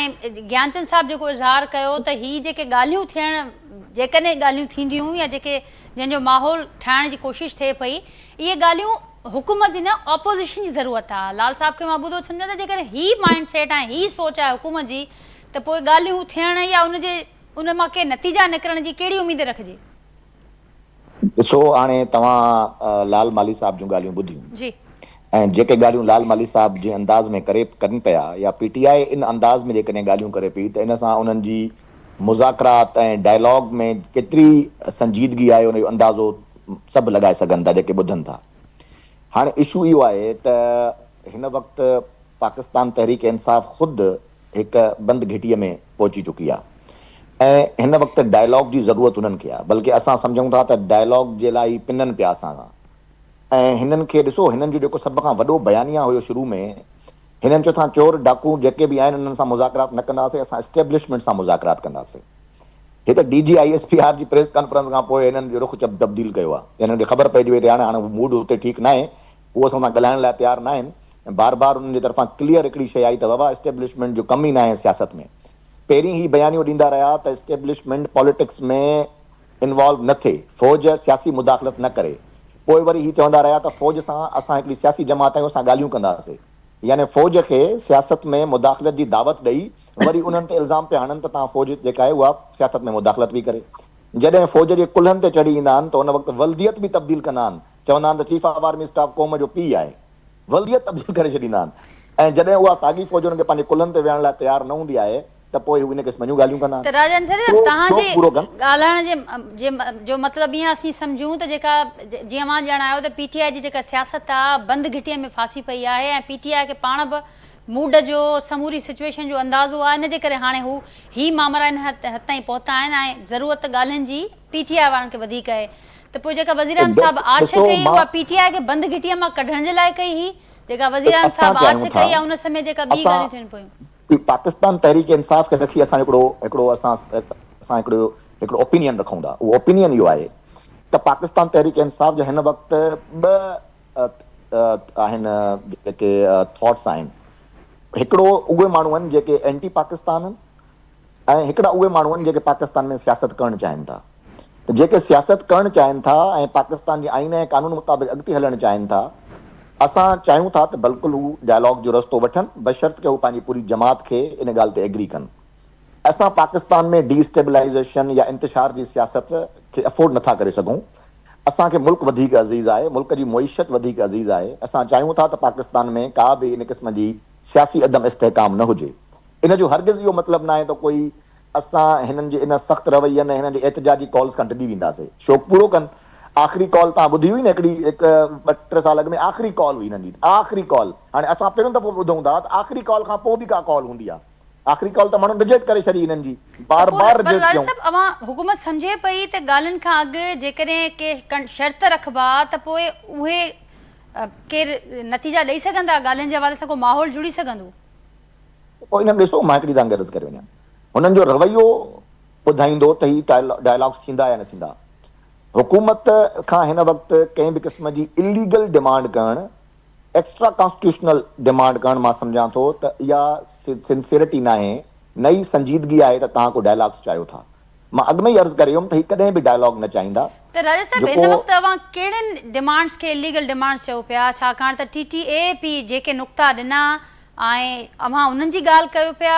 گيانچند صاحب جيڪو اظهار ڪيو ته هي جيڪي ڳالهيون ٿيڻ جيڪڏهن ڳالهيون ٿينديون يا جيڪي جنهن جو ماحول ٺاهڻ جي ڪوشش ٿئي پئي اهي ڳالهيون حڪومت جي نه اپوزيشن جي ضرورت آهي لال صاحب کي مان ٻڌو سمجهان ته جيڪڏهن هي مائنڊ سيٽ ۽ هي سوچ آهي حڪومت جي ته پوء ڳالهيون ٿيڻ يا ان جي ان مان ڪي نتيجا نڪرڻ جي ڪهڙي اميد رکجي؟ ڏسو هاڻي توهان لال مالهي صاحب جون ڳالهيون ٻڌيون جي. ۽ جيڪي ڳالهيون لال مالهي صاحب جنهن انداز ۾ ڪري ڪن پيا يا پي ٽي آء ان انداز ۾ جيڪڏهن ڳالهيون ڪري پئي ته ان سان انهن جي مذاڪرات ۽ ڊائلاگ ۾ ڪيتري سنجيدگي آهي ان جو اندازو سڀ لڳائي سگهن ٿا جيڪي ٻڌن ٿا. هاڻي اشو اهو آهي ته هن وقت پاڪستان تحريڪ انصاف خود هڪ بند گهٽيء ۾ پهچي چڪي آهي ۽ هن وقت ڊائلاگ جي ضرورت انهن کي آهي بلڪه اسان سمجهون ٿا ته ڊائلاگ جي لاء هي پنن پيا اسان سان ۽ هنن کي ڏسو هنن جو جيڪو سڀ کان وڏو بيانيه هيو شروع ۾ هنن چيو ته چور ڊاڪو جيڪي به آهن انهن سان مذاڪرات نه ڪنداسين اسان اسٽيبلشمينٽ سان مذاڪرات ڪنداسين هي ته D G I S P R جي پريس ڪانفرنس کان پوء هنن جو رخ تبديل ڪيو آهي هنن کي خبر پئجي وئي ته هاڻي هاڻي موڊ اتي ٺيڪ ناهي هو اسان سان ڳالهائڻ لاء تيار ناهن ۽ بار بار انهن جي طرفان ڪليئر هڪڙي شيء آئي ته بابا اسٽيبلشمينٽ جو ڪم ئي ناهي سياست ۾. پهرين هي بيانيو ڏيندا رهيا ته اسٽيبلشمينٽ پاليٽڪس ۾ انوالو نه ٿئي، فوج سياسي مداخلت نه ڪري. پوء وري هي چوندا رهيا ته فوج سان اسان هڪڙي سياسي جماعت آهيون اسان ڳالهيون ڪنداسي. يعني فوج کي سياست ۾ مداخلت جي دعوت ڏئي وري انهن تي الزام پيا هڻن ته توهان فوج جيڪا آهي اها سياست ۾ مداخلت پئي ڪري. جڏهن فوج جي ڪلهن تي چڙهي ايندا آهن ته ان وقت ولديت به تبديل ڪندا آهن. چوندا آهن ته چيف آف آرمي اسٽاف قوم جو پيء آهي. ولديت تبديل ڪري ڇڏيندا آهن ۽ جڏهن اها ساڳي فوج انهن کي پنهنجي ڪلهن تي ويهڻ لاء تيار نه هوندي آهي ته پوء هو ان قسم جون ڳالهيون ڪندا آهن. ته راجا انصاري صاحب پورو توهان شوق جي پورو ڪن. ڳالهائڻ جي جي جو مطلب ائين اسين سمجهون ته جيڪا جيئن اوهان ڄاڻايو ته پي ٽي آء جي جيڪا سياست آ بند گهٽيء ۾ ڦاسي پئي آهي ۽ پي ٽي آء کي پاڻ به موڊ جو سموري سچويشن جو اندازو آ ان جي ڪري هاڻي هو هي مامرا ان حد تائين پهتا آهن ۽ ضرورت ڳالهين جي پي ٽي آء وارن کي وڌيڪ آهي ته پوء جيڪا وزيراعظم صاحب آڇ ڏسو ڪئي مان اها پي ٽي آء کي بند گهٽيء مان ڪڍڻ جي لاء ڪئي هئي جيڪا وزيراعظم اسان صاحب آڇ چاهيون ٿا ڪئي يا ان سمي جيڪا ٻي اسان ڳالهيون ٿين پيون. پاڪستان تحريڪ انصاف کي رکي اسان هڪڙو هڪڙو اسان اسان هڪڙو هڪڙو اوپينين رکون ٿا اهو اوپينين اهو آهي ته پاڪستان تحريڪ انصاف جا هن وقت ٻه آهن جيڪي ٿاٽس آهن هڪڙو اهي ماڻهو آهن جيڪي اينٽي پاڪستان آهن ۽ هڪڙا اهي ماڻهو آهن جيڪي پاڪستان ۾ سياست ڪرڻ چاهين ٿا ته جيڪي سياست ڪرڻ چاهين ٿا ۽ پاڪستان جي آئين ۽ قانون مطابق اڳتي هلڻ چاهين ٿا اسان چاهيون ٿا ته بلڪل هو ڊائلاگ جو رستو وٺن بشرط ڪه هو پنهنجي پوري جماعت کي ان ڳالهه تي ايگري ڪن. اسان پاڪستان ۾ ڊي اسٽيبلائيزيشن يا انتشار جي سياست کي افورڊ نٿا ڪري سگهون. اسان کي ملڪ وڌيڪ عزيز آهي، ملڪ جي معيشت وڌيڪ عزيز آهي. اسان چاهيون ٿا ته پاڪستان ۾ ڪا به ان قسم جي سياسي عدم استحڪام نه هجي. ان جو هرگز اهو مطلب ناهي ته ڪوئي اسان هنن جي ان سخت روين ۽ هنن جي احتجاجي ڪالز کان ڊڄي وينداسي. شوق پورو ڪن. آخري ڪال توهان ٻڌي هئي نه هڪڙي هڪ ٻه ٽي سال اڳ ۾ آخري ڪال هئي هنن جي آخري ڪال. هاڻي اسان پهريون دفعو ٻڌون ٿا ته آخري ڪال کان پوء به ڪا ڪال هوندي آهي. آخري ڪال ته ماڻهن رجيڪٽ ڪري ڇڏي هنن جي. ته بار پوء بار پر رجيڪٽ راجا ڪيائون. صاحب اوهان حڪومت سمجهي پئي ته ڳالهين کان اڳ جيڪڏهن ڪي شرط رکبا ته پوء اهي ڪير نتيجا ڏئي سگهندا ڳالهين جي حوالي سان ڪو ماحول جڙي سگهندو؟ پوء انهن ڏسو مان هڪڙي تان غرض ڪري وڃان هنن جو رويو ٻڌائيندو ته هي ڊائلاگس ٿيندا يا نه ٿيندا. حڪومت کان هن وقت ڪنهن به قسم جي اليگل ڊمانڊ ڪرڻ ايڪسٽرا ڪانسٽيٽيوشنل ڊمانڊ ڪرڻ مان سمجهان ٿو ته اها سنسيئرٽي ناهي نه ئي سنجيدگي آهي ته توهان ڪو ڊائلاگس چاهيو ٿا. مان اڳ ۾ ئي عرض ڪري ويم ته هي ڪڏهن به ڊائلاگ نه چاهيندا ته راجا صاحب هن جيڪو وقت اوهان ڪهڙين ڊمانڊس کي اليگل ڊمانڊس چئو پيا ڇاڪاڻ ته ٽي ٽي اي پي جيڪي نقطا ڏنا ۽ اوهان انهن جي ڳالهه ڪيو پيا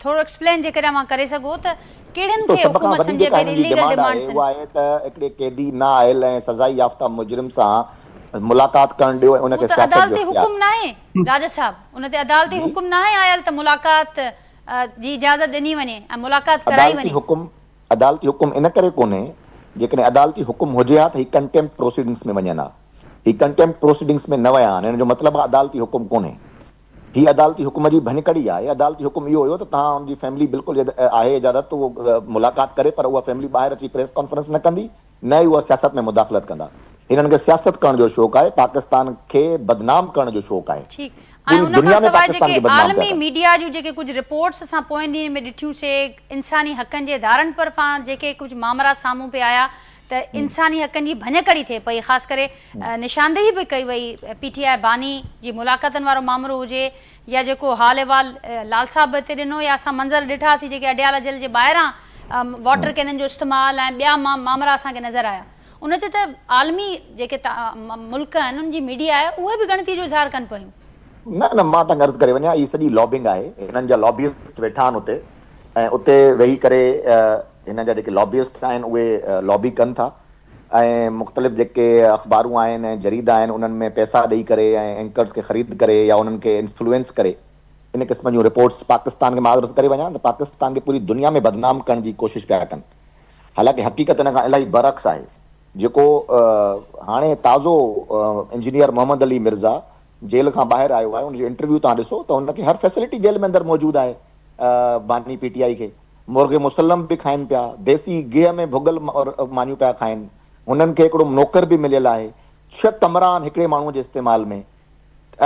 ٿورو ايڪسپلين جيڪڏهن اوهان ڪري سگهو ته ڪهڙن ڏسو کي سڀ کان حڪومت وڏي سمجهي جيڪا پئي ته هنن جي اليگل ڊمانڊ آهي ڊمانڊس اها آهن. آهي ته هڪڙي قيدي نااهل ۽ سزائي يافته مجرم سان ملاقات ڪرڻ ڏيو ۽ ان اهو کي ته سياست جو عدالتي اختيار حڪم ناهي راجا صاحب ان تي عدالتي جي حڪم ناهي آيل ته ملاقات جي اجازت ڏني وڃي ۽ ملاقات ڪرائي عدالتي وڃي. حڪم عدالتي حڪم ان ڪري ڪونهي جيڪڏهن عدالتي حڪم هجي ها ته هي ڪنٽيمپٽ پروسيڊنگس ۾ وڃن ها. هي ڪنٽيمپٽ پروسيڊنگس ۾ نه ويا آهن ان جو مطلب آهي عدالتي حڪم ڪونهي. هي عدالتي حڪم جي ڀڃڪڙي آهي. عدالتي حڪم اهو هيو ته توهان ان جي فيملي بلڪل آهي اجازت ته اهو ملاقات ڪري پر اها فيملي ٻاهر اچي پريس ڪانفرنس نه ڪندي نه ئي اها سياست ۾ مداخلت ڪندا. هنن کي سياست ڪرڻ جو شوق آهي، پاڪستان کي بدنام ڪرڻ جو شوق آهي. ٺيڪ ۽ پوري ان کان دنيا ۾ سواء پاڪستان جيڪي کي بدنام پيا عالمي ڪن. ميڊيا جون جيڪي ڪجهه رپورٽس اسان پوئين ڏينهن ۾ ڏٺيون سي انساني حقن جي ادارن طرفان جيڪي ڪجهه مامرا سامهون پئي آيا ته انساني حقن جي ڀڃڪڙي ٿئي پئي خاص ڪري نشاندهي به ڪئي وئي پي ٽي آء باني جي ملاقاتن وارو مامرو هجي يا جيڪو حال احوال لال صاحب به هتي ڏنو يا اسان منظر ڏٺاسين جيڪي اڊيالا جيل جي ٻاهران واٽر ڪينن جو استعمال ۽ ٻيا مامرا اسان کي نظر آيا ان تي ته عالمي جيڪي ملڪ آهن انهن جي ميڊيا آهي اهي به ڳڻتي جو اظهار ڪن پيون. نه نه مان تنگ عرض ڪري وڃان هي سڄي لابنگ آهي هنن جا لابيسٽ ويٺا آهن اتي ۽ اتي ويهي ڪري هنن جا جيڪي لابيسٽ آهن اهي لابي ڪن ٿا ۽ مختلف جيڪي اخبارون آهن ۽ جريدا آهن انهن ۾ پئسا ڏئي ڪري ۽ اينڪرز کي خريد ڪري يا انهن کي انفلوئنس ڪري ان قسم جون رپورٽس پاڪستان کي مان عرض ڪري وڃان ته پاڪستان کي پوري دنيا ۾ بدنام ڪرڻ جي ڪوشش پيا ڪن حالانڪه حقيقت ان کان الاهي برعڪس آهي جيڪو هاڻي تازو انجنيئر محمد علي مرزا جيل کان ٻاهر آيو آهي ان جو انٽرويو توهان ڏسو ته هن کي هر فيسلٽي جيل ۾ اندر موجود آهي باني پي ٽي آئي کي مرغ مسلم به کائن پيا ديسي گيهه ۾ ڀڳل مانيون پيا کائن هنن کي هڪڙو نوڪر به مليل آهي ڇهه ڪمرا آهن هڪڙي ماڻهو جي استعمال ۾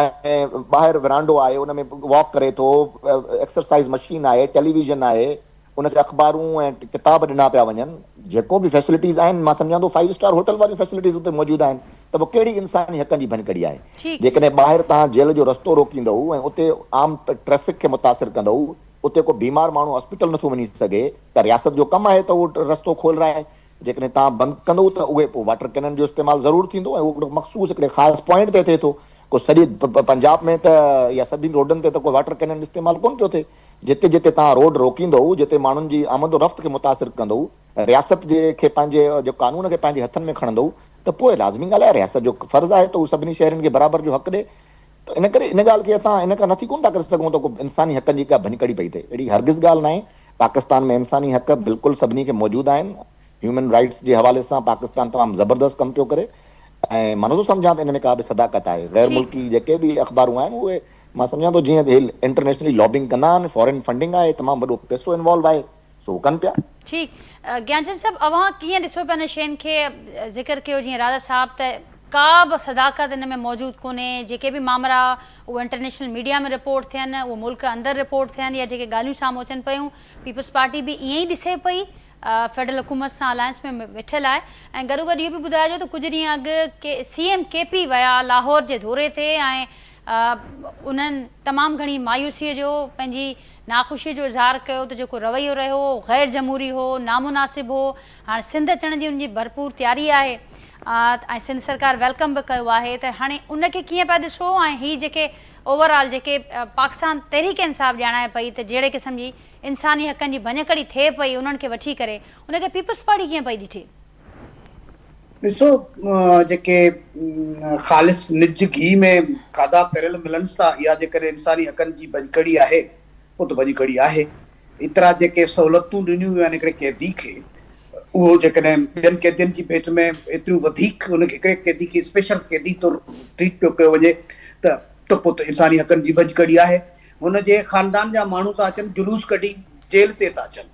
۽ ٻاهر ورانڊو آهي ان ۾ واڪ ڪري ٿو ايڪسرسائز مشين آهي ٽيليويزن آهي ان کي اخبارون ۽ ڪتاب ڏنا پيا وڃن جيڪو به فيسلٽيز آهن مان سمجهان ٿو فائيو اسٽار هوٽل واريون فيسلٽيز اتي موجود آهن. ته پوء ڪهڙي انساني حقن جي ڀڃڪڙي آهي؟ جيڪڏهن ٻاهر توهان جيل جو رستو روڪيندؤ ۽ اتي عام ٽريفڪ کي متاثر ڪندؤ، اتي ڪو بيمار ماڻهو هاسپيٽل نٿو وڃي سگهي ته رياست جو ڪم آهي ته اهو رستو کولرائي. جيڪڏهن توهان بند ڪندؤ ته اهي پوء واٽر ڪينن جو استعمال ضرور ٿيندو ۽ اهو هڪڙو مخصوص هڪڙي خاص پوائنٽ تي ٿئي ٿو. ڪو سڄي پنجاب ۾ ته يا سڀني روڊن تي ته ڪو واٽر ڪينن استعمال ڪونه پيو ٿئي. جتي جتي توهان روڊ روڪيندؤ، جتي ماڻهن جي آمد و رفت کي متاثر ڪندؤ، رياست جي کي پنهنجي جو قانون کي پنهنجي هٿن ۾ کڻندؤ ته پوء لازمي ڳالهه آهي رياست جو فرض آهي ته هو سڀني شهرين کي برابر جو حق ڏئي ته ان ڪري ان ڳالهه کي اسان ان کان نٿي ڪونه ٿا ڪري سگهون ته ڪو انساني حقن جي ڪا ڀڃڪڙي پئي ٿئي اهڙي هرگز ڳالهه ناهي پاڪستان ۾ انساني حق بلڪل سڀني کي موجود آهن هيومن رائٽس جي حوالي سان پاڪستان تمام زبردست ڪم پيو ڪري ۽ مان نٿو سمجهان ته ان ۾ ڪا به صداقت آهي غير ملڪي جيڪي به اخبارون آهن اهي مان سمجهان ٿو جيئن هي انٽرنيشنلي لابنگ ڪندا آهن فارين فنڊنگ آهي تمام وڏو پئسو انوالو آهي سو ڪن پيا. ٺيڪ گيانچند صاحب اوهان ڪيئن ڏسو پيا ان شين کي ذڪر ڪيو جيئن راجا صاحب ته ڪا به صداقت ان ۾ موجود ڪونهي جيڪي به مامرا اهي انٽرنيشنل ميڊيا ۾ رپورٽ ٿين اهي ملڪ اندر رپورٽ ٿين يا جيڪي ڳالهيون سامهون اچن پيون پيپلز پارٽي به ائين ئي ڏسي پئي فيڊرل حڪومت سان الائنس ۾ ويٺل آهي ۽ گڏوگڏ اهو به ٻڌائجو ته ڪجهه ڏينهن اڳ ڪي سي ايم ڪي پي ويا لاهور جي دوري تي ۽ انهن تمام گهڻي مايوسي جو پنهنجي ناخوشي جو اظهار ڪيو ته جيڪو رويو رهيو اهو غير جمهوري هو، نامناسب هو، هاڻ سنڌ اچڻ جي ان جي ڀرپور تياري آهي ۽ سنڌ سرڪار welcome به ڪيو آهي ته هاڻي ان کي ڪيئن پيا ڏسو ۽ هي جيڪي اوور آل جيڪي پاڪستان تحريڪ انصاف ڄاڻائي پئي ته جهڙي قسم جي انساني حقن جي ڀڃڪڙي ٿئي پئي انهن کي وٺي ڪري ان کي پيپلز پارٽي ڪيئن پئي ڏٺي؟ ڏسو جيڪي خالص نج گهي ۾ کاڌا تريل ملنس ٿا اها جيڪڏهن انساني حقن جي ڀڃڪڙي آهي پوء ته ڀڃڪڙي آهي. ايترا جيڪي سهولتون ڏنيون ويون آهن هڪڙي قيدي کي اهو جيڪڏهن ٻين قيدين جي ڀيٽ ۾ ايتريون وڌيڪ ان کي هڪڙي قيدي کي اسپيشل قيدي طور ٽريٽ پيو ڪيو وڃي ته ته پوء ته انساني حقن جي ڀڃڪڙي آهي. هن جي خاندان جا ماڻهو ٿا اچن جلوس ڪڍي جيل تي ٿا اچن.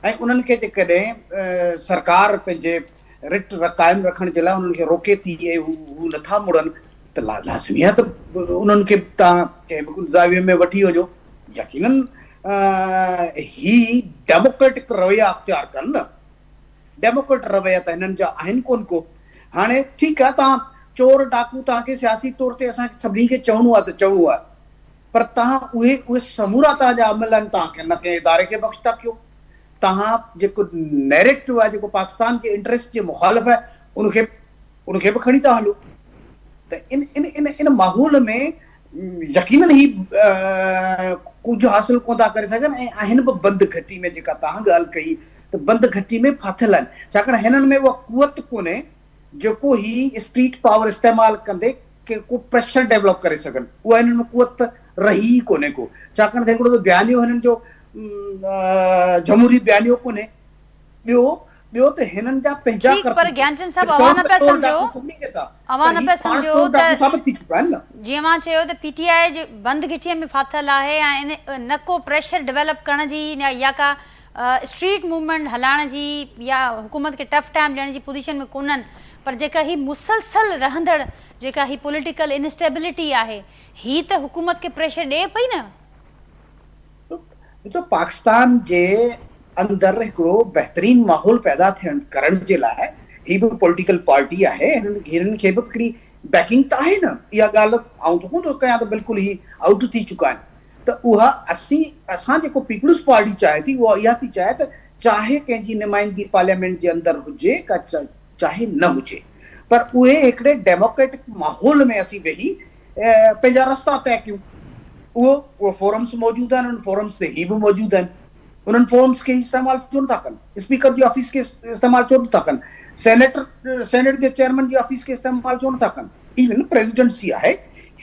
۽ انهن کي جيڪڏهن سرڪار پنهنجي رٽ قائم رکڻ جي لاء انهن کي روڪي ٿي ۽ هو نٿا مڙن ته لازمي آهي ته انهن کي توهان ڪنهن به زاويي ۾ وٺي وڃو. يقينن هي ڊيموڪريٽڪ رويا اختيار ڪن نه. ڊيموڪريٽ رويا ته هنن جا آهن ڪونه ڪو. هاڻي ٺيڪ آهي توهان چور ڊاڪو توهان کي سياسي طور تي اسان سڀني کي چوڻو آهي ته چوڻو آهي. پر توهان اهي اهي سمورا توهان جا عمل آهن توهان ڪنهن نه ڪنهن اداري کي بخش ٿا ڪيو توهان جيڪو نيريٽو آهي جيڪو پاڪستان جي انٽريسٽ جي مخالف آهي ان کي ان کي به کڻي ٿا هلو ته ان ان ان ان ماحول ۾ يقينن هي ڪجهه حاصل ڪونه ٿا ڪري سگهن ۽ آهن به بند گهٽي ۾ جيڪا توهان ڳالهه ڪئي ته بند گهٽي ۾ ڦاٿل آهن ڇاڪاڻ هنن ۾ اها قوت ڪونهي جيڪو هي اسٽريٽ پاور استعمال ڪندي ڪي ڪو پريشر ڊيولپ ڪري سگهن اها هنن ۾ قوت رهي ئي ڪونهي ڪو ڇاڪاڻ ته هڪڙو ته بيانيو هنن جو جمهوري بيانيو ڪونهي ٻيو ٻيو ته هنن جا پنهنجا ٺيڪ پر گيانچند صاحب اوهان نه پيا سمجهو اوهان نه پيا سمجهو ته ثابت ٿي چڪا آهن نه جيئن اوهان چيو ته پي ٽي آء جي بند گهٽي ۾ ڦاٿل آهي ۽ ان نه ڪو پريشر ڊيولپ ڪرڻ جي يا ڪا اسٽريٽ موومينٽ هلائڻ جي يا حڪومت کي ٽف ٽائيم ڏيڻ جي پوزيشن ۾ ڪونهن پر جيڪا هي مسلسل رهندڙ جيڪا هي پوليٽيڪل انسٽيبلٽي آهي هي ته حڪومت کي پريشر ڏئي پئي نه. ڏسو پاڪستان جي اندر هڪڙو بهترين ماحول پيدا ٿيڻ ڪرڻ جي لاء هي به پوليٽيڪل پارٽي آهي هنن کي به هڪڙي بيڪنگ ته آهي نه اها ڳالهه آئون ته ڪونه ٿو ڪيان ته بلڪل هي آئوٽ ٿي چڪا آهن ته اها اسين اسان جيڪو پيپلز پارٽي چاهي ٿي اها اها ٿي چاهي ته چاهي ڪنهن جي نمائندگي پارليامينٽ جي اندر هجي ڪا چاهي نه هجي پر اهي هڪڙي ڊيموڪريٽڪ ماحول ۾ اسين ويهي پنهنجا رستا طئي ڪيون اهو اهو فورمز موجود آهن انهن فورمز تي هي به موجود آهن انهن فورمز کي هي استعمال ڇو نٿا ڪن اسپيڪر جي آفيس کي استعمال ڇو نٿا ڪن سينيٽر سينيٽ جي چيئرمين جي آفيس کي استعمال ڇو نٿا ڪن ايون پريزيڊنسي آهي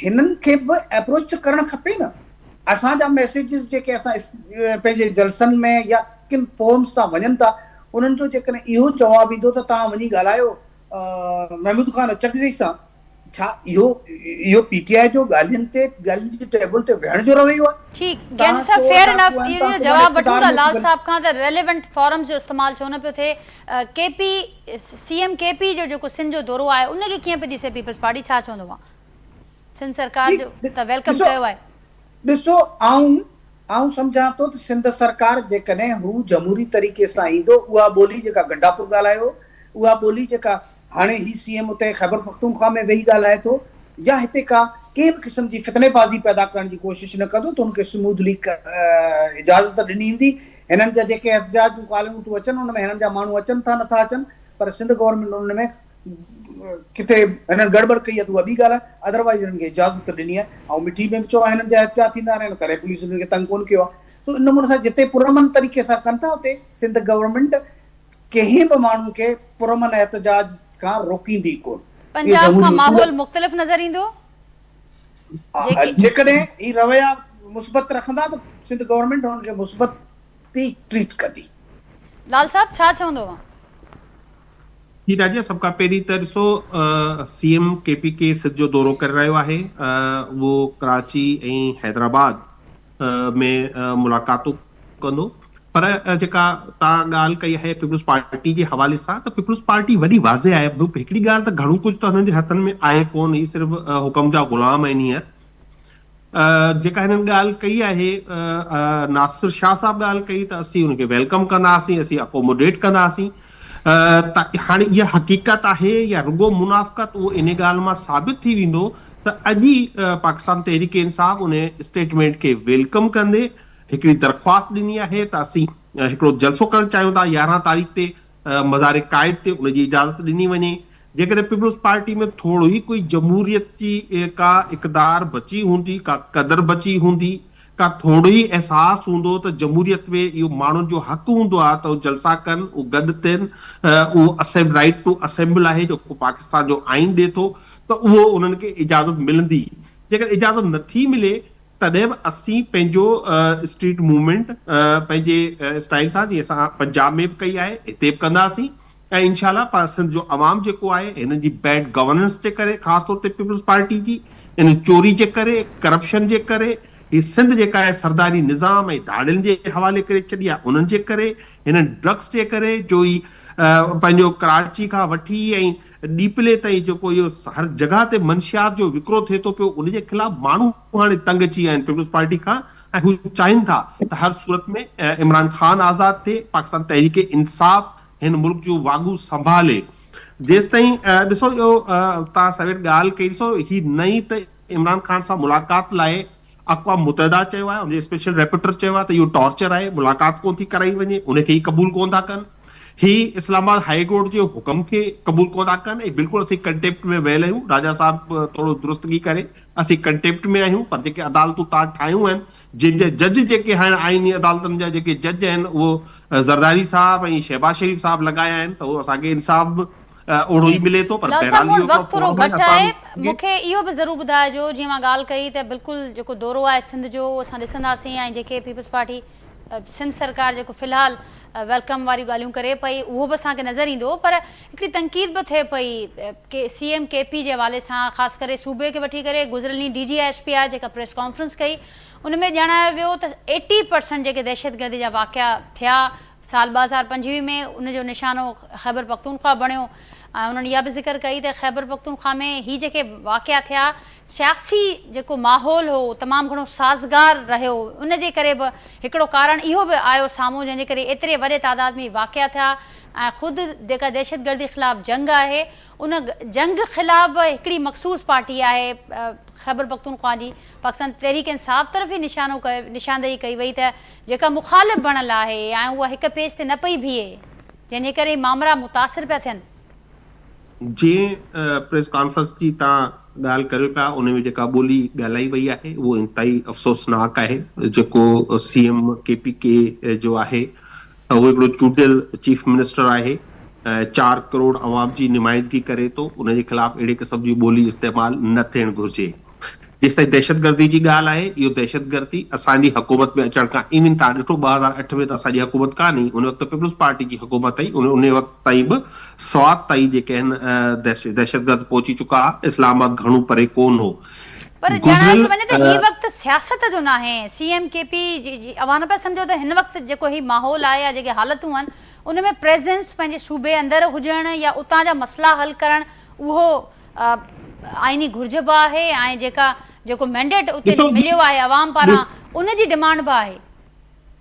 هنن کي به اپروچ ته ڪرڻ کپي نه اسان جا ميسيجز جيڪي اسان پنهنجي جلسن ۾ يا ڪن فورمز تان وڃن ٿا انهن جو جيڪڏهن اهو جواب ايندو ته توهان وڃي ڳالهايو محمود خان اچڪزئي سان ڇا اهو اهو پي ٽي آء جو ڳالهين تي ڳالهين جي ٽيبل تي ويهڻ جو رويو آهي؟ ٺيڪ گياني صاحب فيئر انف اهو جواب وٺون ٿا لال صاحب کان ته ريليونٽ فورمز جو استعمال ڇو نه پيو ٿئي K P C M K P جو جيڪو سنڌ جو دورو آهي ان کي ڪيئن پئي ڏسي پيپلز پارٽي ڇا چوندو اوهان سنڌ سرڪار جو ته welcome ڪيو آهي. ڏسو آئون آئون سمجهان ٿو ته سنڌ سرڪار جيڪڏهن هو جمهوري طريقي سان ايندو اها ٻولي جيڪا گنڊاپور ڳالهايو اها ٻولي جيڪا هاڻي هي سي ايم اتي خيبرپختونخوا ۾ ويهي ڳالهائي ٿو يا هتي ڪا ڪنهن به قسم جي فتني بازي پيدا ڪرڻ جي ڪوشش نه ڪندو ته ان کي سموٿلي اجازت ڏني ويندي. هنن جا جيڪي احتجاج جون ڪالون ٿيون اچن ان ۾ هنن جا ماڻهو اچن ٿا نٿا اچن پر سنڌ گورنمينٽ ان ۾ ڪٿي هنن گڙٻڙ ڪئي آهي ته اها ٻي ڳالهه آهي اڌروائيز هنن کي اجازت ڏني آهي. آئون مٺي ۾ به چوان هنن جا احتجاج ٿيندا رهن ڪڏهن پوليس هنن کي تنگ ڪونه ڪيو آهي سو ان نموني سان جتي پرامن طريقي سان ڪن ٿا اتي سنڌ گورنمينٽ ڪنهن به ماڻهو کي پرامن احتجاج کان روڪيندي ڪونه. اهو پنجاب جمهوري کان اصول ماحول مختلف نظر ايندو. آهي. جيڪڏهن هي رويا مثبت رکندا ته سنڌ گورنمينٽ هنن کي مثبت ئي ٽريٽ ڪندي. لال صاحب ڇا چوندو اوهان؟ جي ناديه سڀ کان پهرين ته ڏسو C M K P K Sindh جو دورو ڪري رهيو آهي اهو ڪراچي ۽ حيدرآباد ۾ ملاقاتون ڪندو پر جيڪا توهان ڳالهه ڪئي آهي پيپلز پارٽي جي حوالي سان ته پيپلز پارٽي وڏي واضح آهي هڪڙي ڳالهه ته گهڻو ڪجهه ته هنن جي هٿن ۾ آهي ڪون هي صرف حڪم جا غلام آهن هينئر جيڪا هنن ڳالهه ڪئي آهي ناصر شاهه صاحب ڳالهه ڪئي ته اسين ان کي welcome ڪنداسين اسين اڪوموڊيٽ ڪنداسين ته هاڻي اها حقيقت آهي يا رڳو منافقت اهو ان ڳالهه مان ثابت ٿي ويندو ته اڄ ئي پاڪستان تحريڪ انصاف ان اسٽيٽمينٽ کي welcome ڪندي هڪڙي درخواست ڏني آهي ته اسين هڪڙو جلسو ڪرڻ چاهيون ٿا 11 تاريخ تي مزار قائد تي ان جي اجازت ڏني وڃي. جيڪڏهن پيپلز پارٽي ۾ ٿورو ئي ڪوئي جمهوريت جي ڪا اقدار بچي هوندي، ڪا قدر بچي هوندي، ڪا ٿورو ئي احساس هوندو ته جمهوريت ۾ اهو ماڻهن جو حق هوندو آهي ته هو جلسا ڪن، هو گڏ ٿين، اهو رائيٽ ٽو اسيمبل آهي جيڪو پاڪستان جو آئين ڏي ٿو ته اهو انهن کي اجازت ملندي. جيڪڏهن اجازت نٿي ملي تڏهن به اسين پنهنجو اسٽريٽ موومينٽ پنهنجي اسٽائيل سان جيئن اسان پنجاب ۾ به ڪئي آهي هتي به ڪنداسين ۽ انشاء الله سنڌ جو عوام جيڪو آهي هنن جي بيڊ گورننس جي ڪري خاص طور تي پيپلز پارٽي جي ان چوري جي ڪري ڪرپشن جي ڪري هي سنڌ جيڪا آهي سرداري نظام ۽ ڌاڙيلن جي حوالي ڪري ڇڏي آهي انهن جي ڪري هنن ڊرگس جي ڪري جو هي پنهنجو ڪراچي کان وٺي ۽ ڏيپلي تائين جيڪو اهو هر جڳهه تي منشيات جو وڪرو ٿئي ٿو پيو ان جي خلاف ماڻهو هاڻي تنگ اچي ويا آهن پيپلز پارٽي کان ۽ هو چاهين ٿا ته هر صورت ۾ عمران خان آزاد ٿئي پاڪستان تحريڪ انصاف هن ملڪ جون واڳون سنڀالي جيستائين ڏسو اهو توهان سوير ڳالهه ڪئي ڏسو هي نه ئي ته عمران خان سان ملاقات لاء اقوام متحده چيو آهي، ان جي اسپيشل ريپورٽر چيو آهي ته اهو ٽارچر آهي، ملاقات ڪونه ٿي ڪرائي وڃي، ان کي ئي قبول ڪونه ٿا ڪن. هي اسلام آباد هاء ڪورٽ جي حڪم کي قبول ڪونه ٿا ڪن ۽ بلڪل اسين ڪنٽيمپٽ ۾ ويل آهيون، راجا صاحب ٿورو درستگي ڪري، اسين ڪنٽيمپٽ ۾ آهيون پر جيڪي عدالتون تان ٺاهيون آهن، جن جا جج جيڪي هاڻ آئيني عدالتن جا جيڪي جج آهن اهو زرداري صاحب ۽ شهباز شريف صاحب لڳايا آهن ته اهو اسان کي انصاف به اوڙو جي ئي ملي ٿو پر لال صاحب بهرحال مون اهو وٽ هڪڙو وقت ٿورو فورم آهي گهٽ آهي اسان مون کي اهو به ضرور ٻڌائجو جيئن مان ڳالهه ڪئي ته بلڪل جيڪو دورو آهي سنڌ جو اهو اسان ڏسنداسين ۽ جيڪي پيپلز پارٽي سنڌ سرڪار جيڪو في الحال welcome واريون ڳالهيون ڪري پئي اهو به اسان کي نظر ايندو پر هڪڙي تنقيد به ٿئي پئي ڪي سي ايم ڪي پي جي حوالي سان خاص ڪري صوبي کي وٺي ڪري گذريل ڏينهن D G I S P R جيڪا پريس ڪانفرنس ڪئي ان ۾ ڄاڻايو ويو ته ايٽي پرسنٽ جيڪي دهشتگردي جا واقعا ٿيا سال 2025 ۾ ان جو نشانو خيبرپختونخوا بڻيو ۽ انهن اها به ذڪر ڪئي ته خيبرپختونخوا ۾ هي جيڪي واقعا ٿيا سياسي جيڪو ماحول هو تمام گهڻو سازگار رهيو ان جي ڪري به هڪڙو ڪارڻ اهو به آيو سامهون جنهن جي ڪري ايتري وڏي تعداد ۾ واقعا ٿيا ۽ خود جيڪا دهشتگردي خلاف جنگ آهي ان جنگ خلاف به هڪڙي مخصوص پارٽي آهي خيبرپختونخوا جي پاڪستان تحريڪ انصاف طرف ئي نشانو ڪيو نشاندهي ڪئي وئي ته جيڪا مخالف بڻيل آهي ۽ اها هڪ پيج تي نه پئي بيهي جنهن جي ڪري مامرا متاثر پيا ٿين. جنهن پريس ڪانفرنس جي توهان ڳالهه ڪريو پيا ان ۾ جيڪا ٻولي ڳالهائي وئي آهي اهو انتهائي افسوسناڪ آهي جيڪو C M K P K جو آهي اهو هڪڙو چونڊيل چيف منسٽر آهي 4 ڪروڙ عوام جي نمائندگي ڪري ٿو ان جي خلاف اهڙي قسم جي ٻولي استعمال نه ٿيڻ گهرجي. جيستائين دهشتگردي جي ڳالهه آهي، اهو دهشتگردي اسان جي حڪومت ۾ اچڻ کان ايون توهان ڏٺو 2008 ۾ ته اسان جي حڪومت ڪانه هئي، ان وقت پيپلز پارٽي جي حڪومت هئي، ان انهي وقت تائين به سوات تائين جيڪي آهن دهشتگرد پهچي چڪا ها، اسلام آباد گهڻو پري ڪونه هو. پر ڄاڻايو گذريل پيو وڃي ته هي وقت سياست جو ناهي، سي ايم ڪي پي جي اوهان نه پيا سمجهو ته هن وقت جيڪو هي ماحول آهي يا جيڪي حالتون آهن ان ۾ پريزنس پنهنجي صوبي اندر هجڻ يا اتان جا مسئلا حل ڪرڻ اهو آئيني گهرج به آهي ۽ جيڪا جيڪو مينڊيٽ اتي ڏسو مليو آهي عوام پاران ان جي ڊمانڊ به آهي.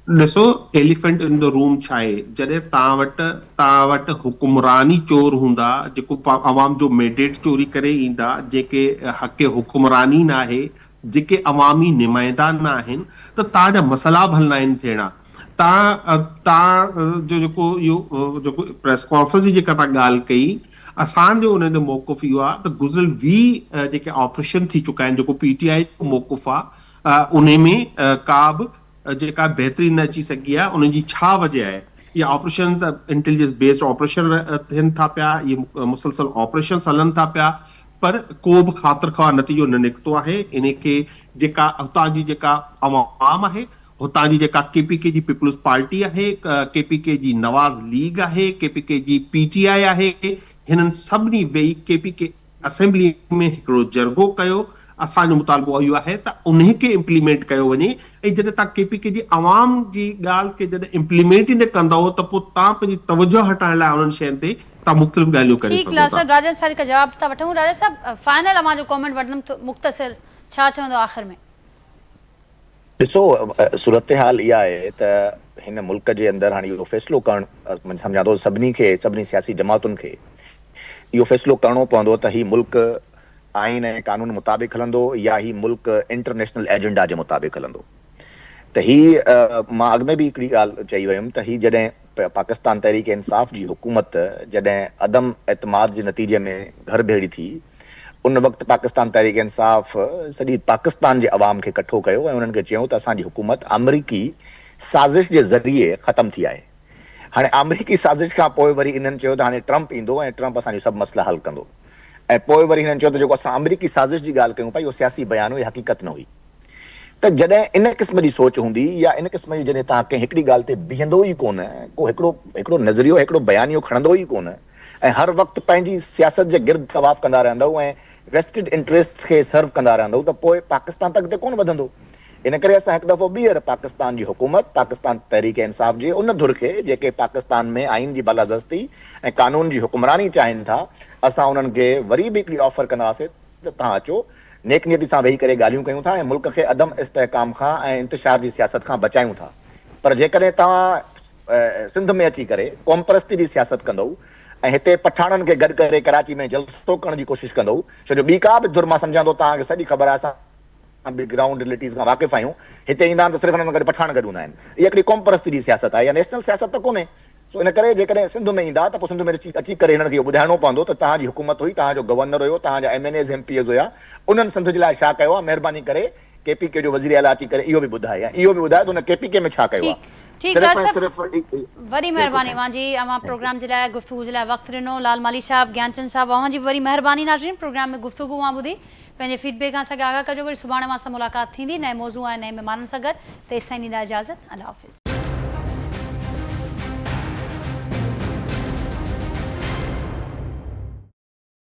ڏسو ايليفنٽ ان the روم ڇا آهي جڏهن توهان وٽ توهان وٽ حڪمران ئي چور هوندا جيڪو عوام جو مينڊيٽ چوري ڪري ايندا جيڪي حق حڪمراني ناهي جيڪي عوامي نمائندا نه آهن ته توهان جا مسئلا به حل ناهن ٿيڻا توهان توهان جو جيڪو اهو جيڪو پريس ڪانفرنس جي جيڪا توهان ڳالهه ڪئي اسان جو ان تي موقف اهو آهي ته گذريل 20 جيڪي آپريشن ٿي چڪا آهن جيڪو پي ٽي آء جو موقف آهي انهي ۾ ڪا به جيڪا بهتري نه اچي سگهي آهي انهن جي ڇا وجه آهي؟ اهي آپريشن ته انٽيليجنس بيسڊ آپريشن ٿين ٿا پيا، اهي مسلسل آپريشنس هلن ٿا پيا پر ڪو به خاطر خواهه نتيجو نه نڪتو آهي، انهي کي جيڪا هتان جي جيڪا عوام آهي، هتان جي جيڪا ڪي پي ڪي جي پيپلز پارٽي آهي، ڪي پي ڪي جي نواز ليگ آهي، ڪي پي ڪي جي پي ٽي آء آهي، هنن سڀني ويهي ڪي پي ڪي اسيمبلي ۾ هڪڙو جرڳو ڪيو، اسان جو مطالبو اهو آهي ته انهي کي امپليمينٽ ڪيو وڃي ۽ جڏهن توهان ڪي پي ڪي جي عوام جي ڳالهه کي جڏهن امپليمينٽ ئي نه ڪندؤ ته پوء توهان پنهنجي توجهه هٽائڻ لاء انهن شين تي توهان مختلف ڳالهيون ڪري ٺيڪ سگهو لال ٿا. صاحب راجا انصاري کان جواب ٿا وٺون راجا صاحب فائنل اوهان جو ڪامينٽ وٺندم مختصر ڇا چوندو آخر ۾. ڏسو صورتحال اها آهي ته هن ملڪ جي اندر هاڻي اهو فيصلو ڪرڻ سمجهان ٿو سڀني کي سڀني سياسي جماعتن کي اهو فيصلو ڪرڻو پوندو ته هي ملڪ آئين ۽ قانون مطابق هلندو يا هي ملڪ انٽرنيشنل ايجنڊا جي مطابق هلندو ته هي مان اڳ ۾ به هڪڙي ڳالهه چئي ويم ته هي جڏهن پاڪستان تحريڪ انصاف جي حڪومت جڏهن عدم اعتماد جي نتيجي ۾ گهر ڀيڙي ٿي ان وقت پاڪستان تحريڪ انصاف سڄي پاڪستان جي عوام کي ڪٺو ڪيو ۽ انهن کي چيو ته اسان جي حڪومت آمريڪي سازش جي ذريعي ختم ٿي آهي. هاڻي آمريڪي سازش کان پوء وري انهن چيو ته هاڻي ٽرمپ ايندو ۽ ٽرمپ اسان جو سڀ مسئلا حل ڪندو ۽ پوء وري هنن چيو ته جيڪو اسان آمريڪي سازش جي ڳالهه ڪيون پيا اهو سياسي بيان هئي حقيقت نه هئي ته جڏهن ان قسم جي سوچ هوندي يا ان قسم جي جڏهن توهان ڪنهن هڪڙي ڳالهه تي بيهندو ئي ڪونه ڪو هڪڙو هڪڙو نظريو هڪڙو بيانيو کڻندو ئي ڪونه ۽ هر وقت پنهنجي سياست جي گرد طواف ڪندا رهندؤ ۽ ويسٽڊ انٽريسٽس کي سرو ڪندا رهندؤ ته پوء پاڪستان ته اڳتي ڪونه وڌندو. ان ڪري اسان هڪ دفعو ٻيهر پاڪستان جي حڪومت، پاڪستان تحريڪ انصاف جي ان ڌر کي جيڪي پاڪستان ۾ آئين جي بالادستي ۽ قانون جي حڪمراني چاهين ٿا، اسان انهن کي وري به هڪڙي آفر ڪنداسين ته توهان اچو، نيڪ نيتي سان ويهي ڪري ڳالهيون ڪيون ٿا ۽ ملڪ کي عدم استحڪام کان ۽ انتشار جي سياست کان بچايون ٿا پر جيڪڏهن توهان سنڌ ۾ اچي ڪري قومپرستي جي سياست ڪندؤ ۽ هتي پٺاڻن کي گڏ ڪري ڪراچي ۾ جلسو ڪرڻ جي ڪوشش ڪندؤ ڇو جو ٻي ڪا به ڌر مان سمجهان ٿو توهان کي سڄي خبر آهي اسان به گرائونڊ ريلٽيز کان واقف آهيون هتي ايندا آهن ته صرف هنن سان گڏ پٺاڻ گڏ هوندا آهن اها هڪڙي قومپرستي جي سياست آهي اها نيشنل سياست ته ڪونهي سو ان ڪري جيڪڏهن سنڌ ۾ ايندا ته پوء سنڌ ۾ اچي ڪري هنن کي اهو ٻڌائڻو پوندو ته توهان جي حڪومت هئي توهان جو گورنر هيو توهان جا M N As M P As هيا انهن سنڌ جي لاء ڇا ڪيو آهي مهرباني ڪري ڪي پي ڪي جو وزير اعليٰ اچي ڪري اهو به ٻڌائي ۽ اهو به ٻڌائي ته هن ڪي پي ڪي ۾ ڇا ڪيو آهي. ٺيڪ صرف راج ۽ صاحب صرف وڏي بلڪل مهرباني thank اوهان جي اوهان پروگرام جي لاء گفتگو جي لاء وقت ڏنو لال مالهي صاحب گيانچند صاحب اوهان جي به وري مهرباني ناظرين پروگرام ۾ گفتگو اوهان ٻڌي پنهنجي فيڊ بيڪ کان اسان کي آگاهه ڪجو وري سڀاڻي اوهان سان ملاقات ٿيندي نئين موضوع ۽ نئين مهمانن سان گڏ تيستائين ڏيندا اجازت الله حافظ.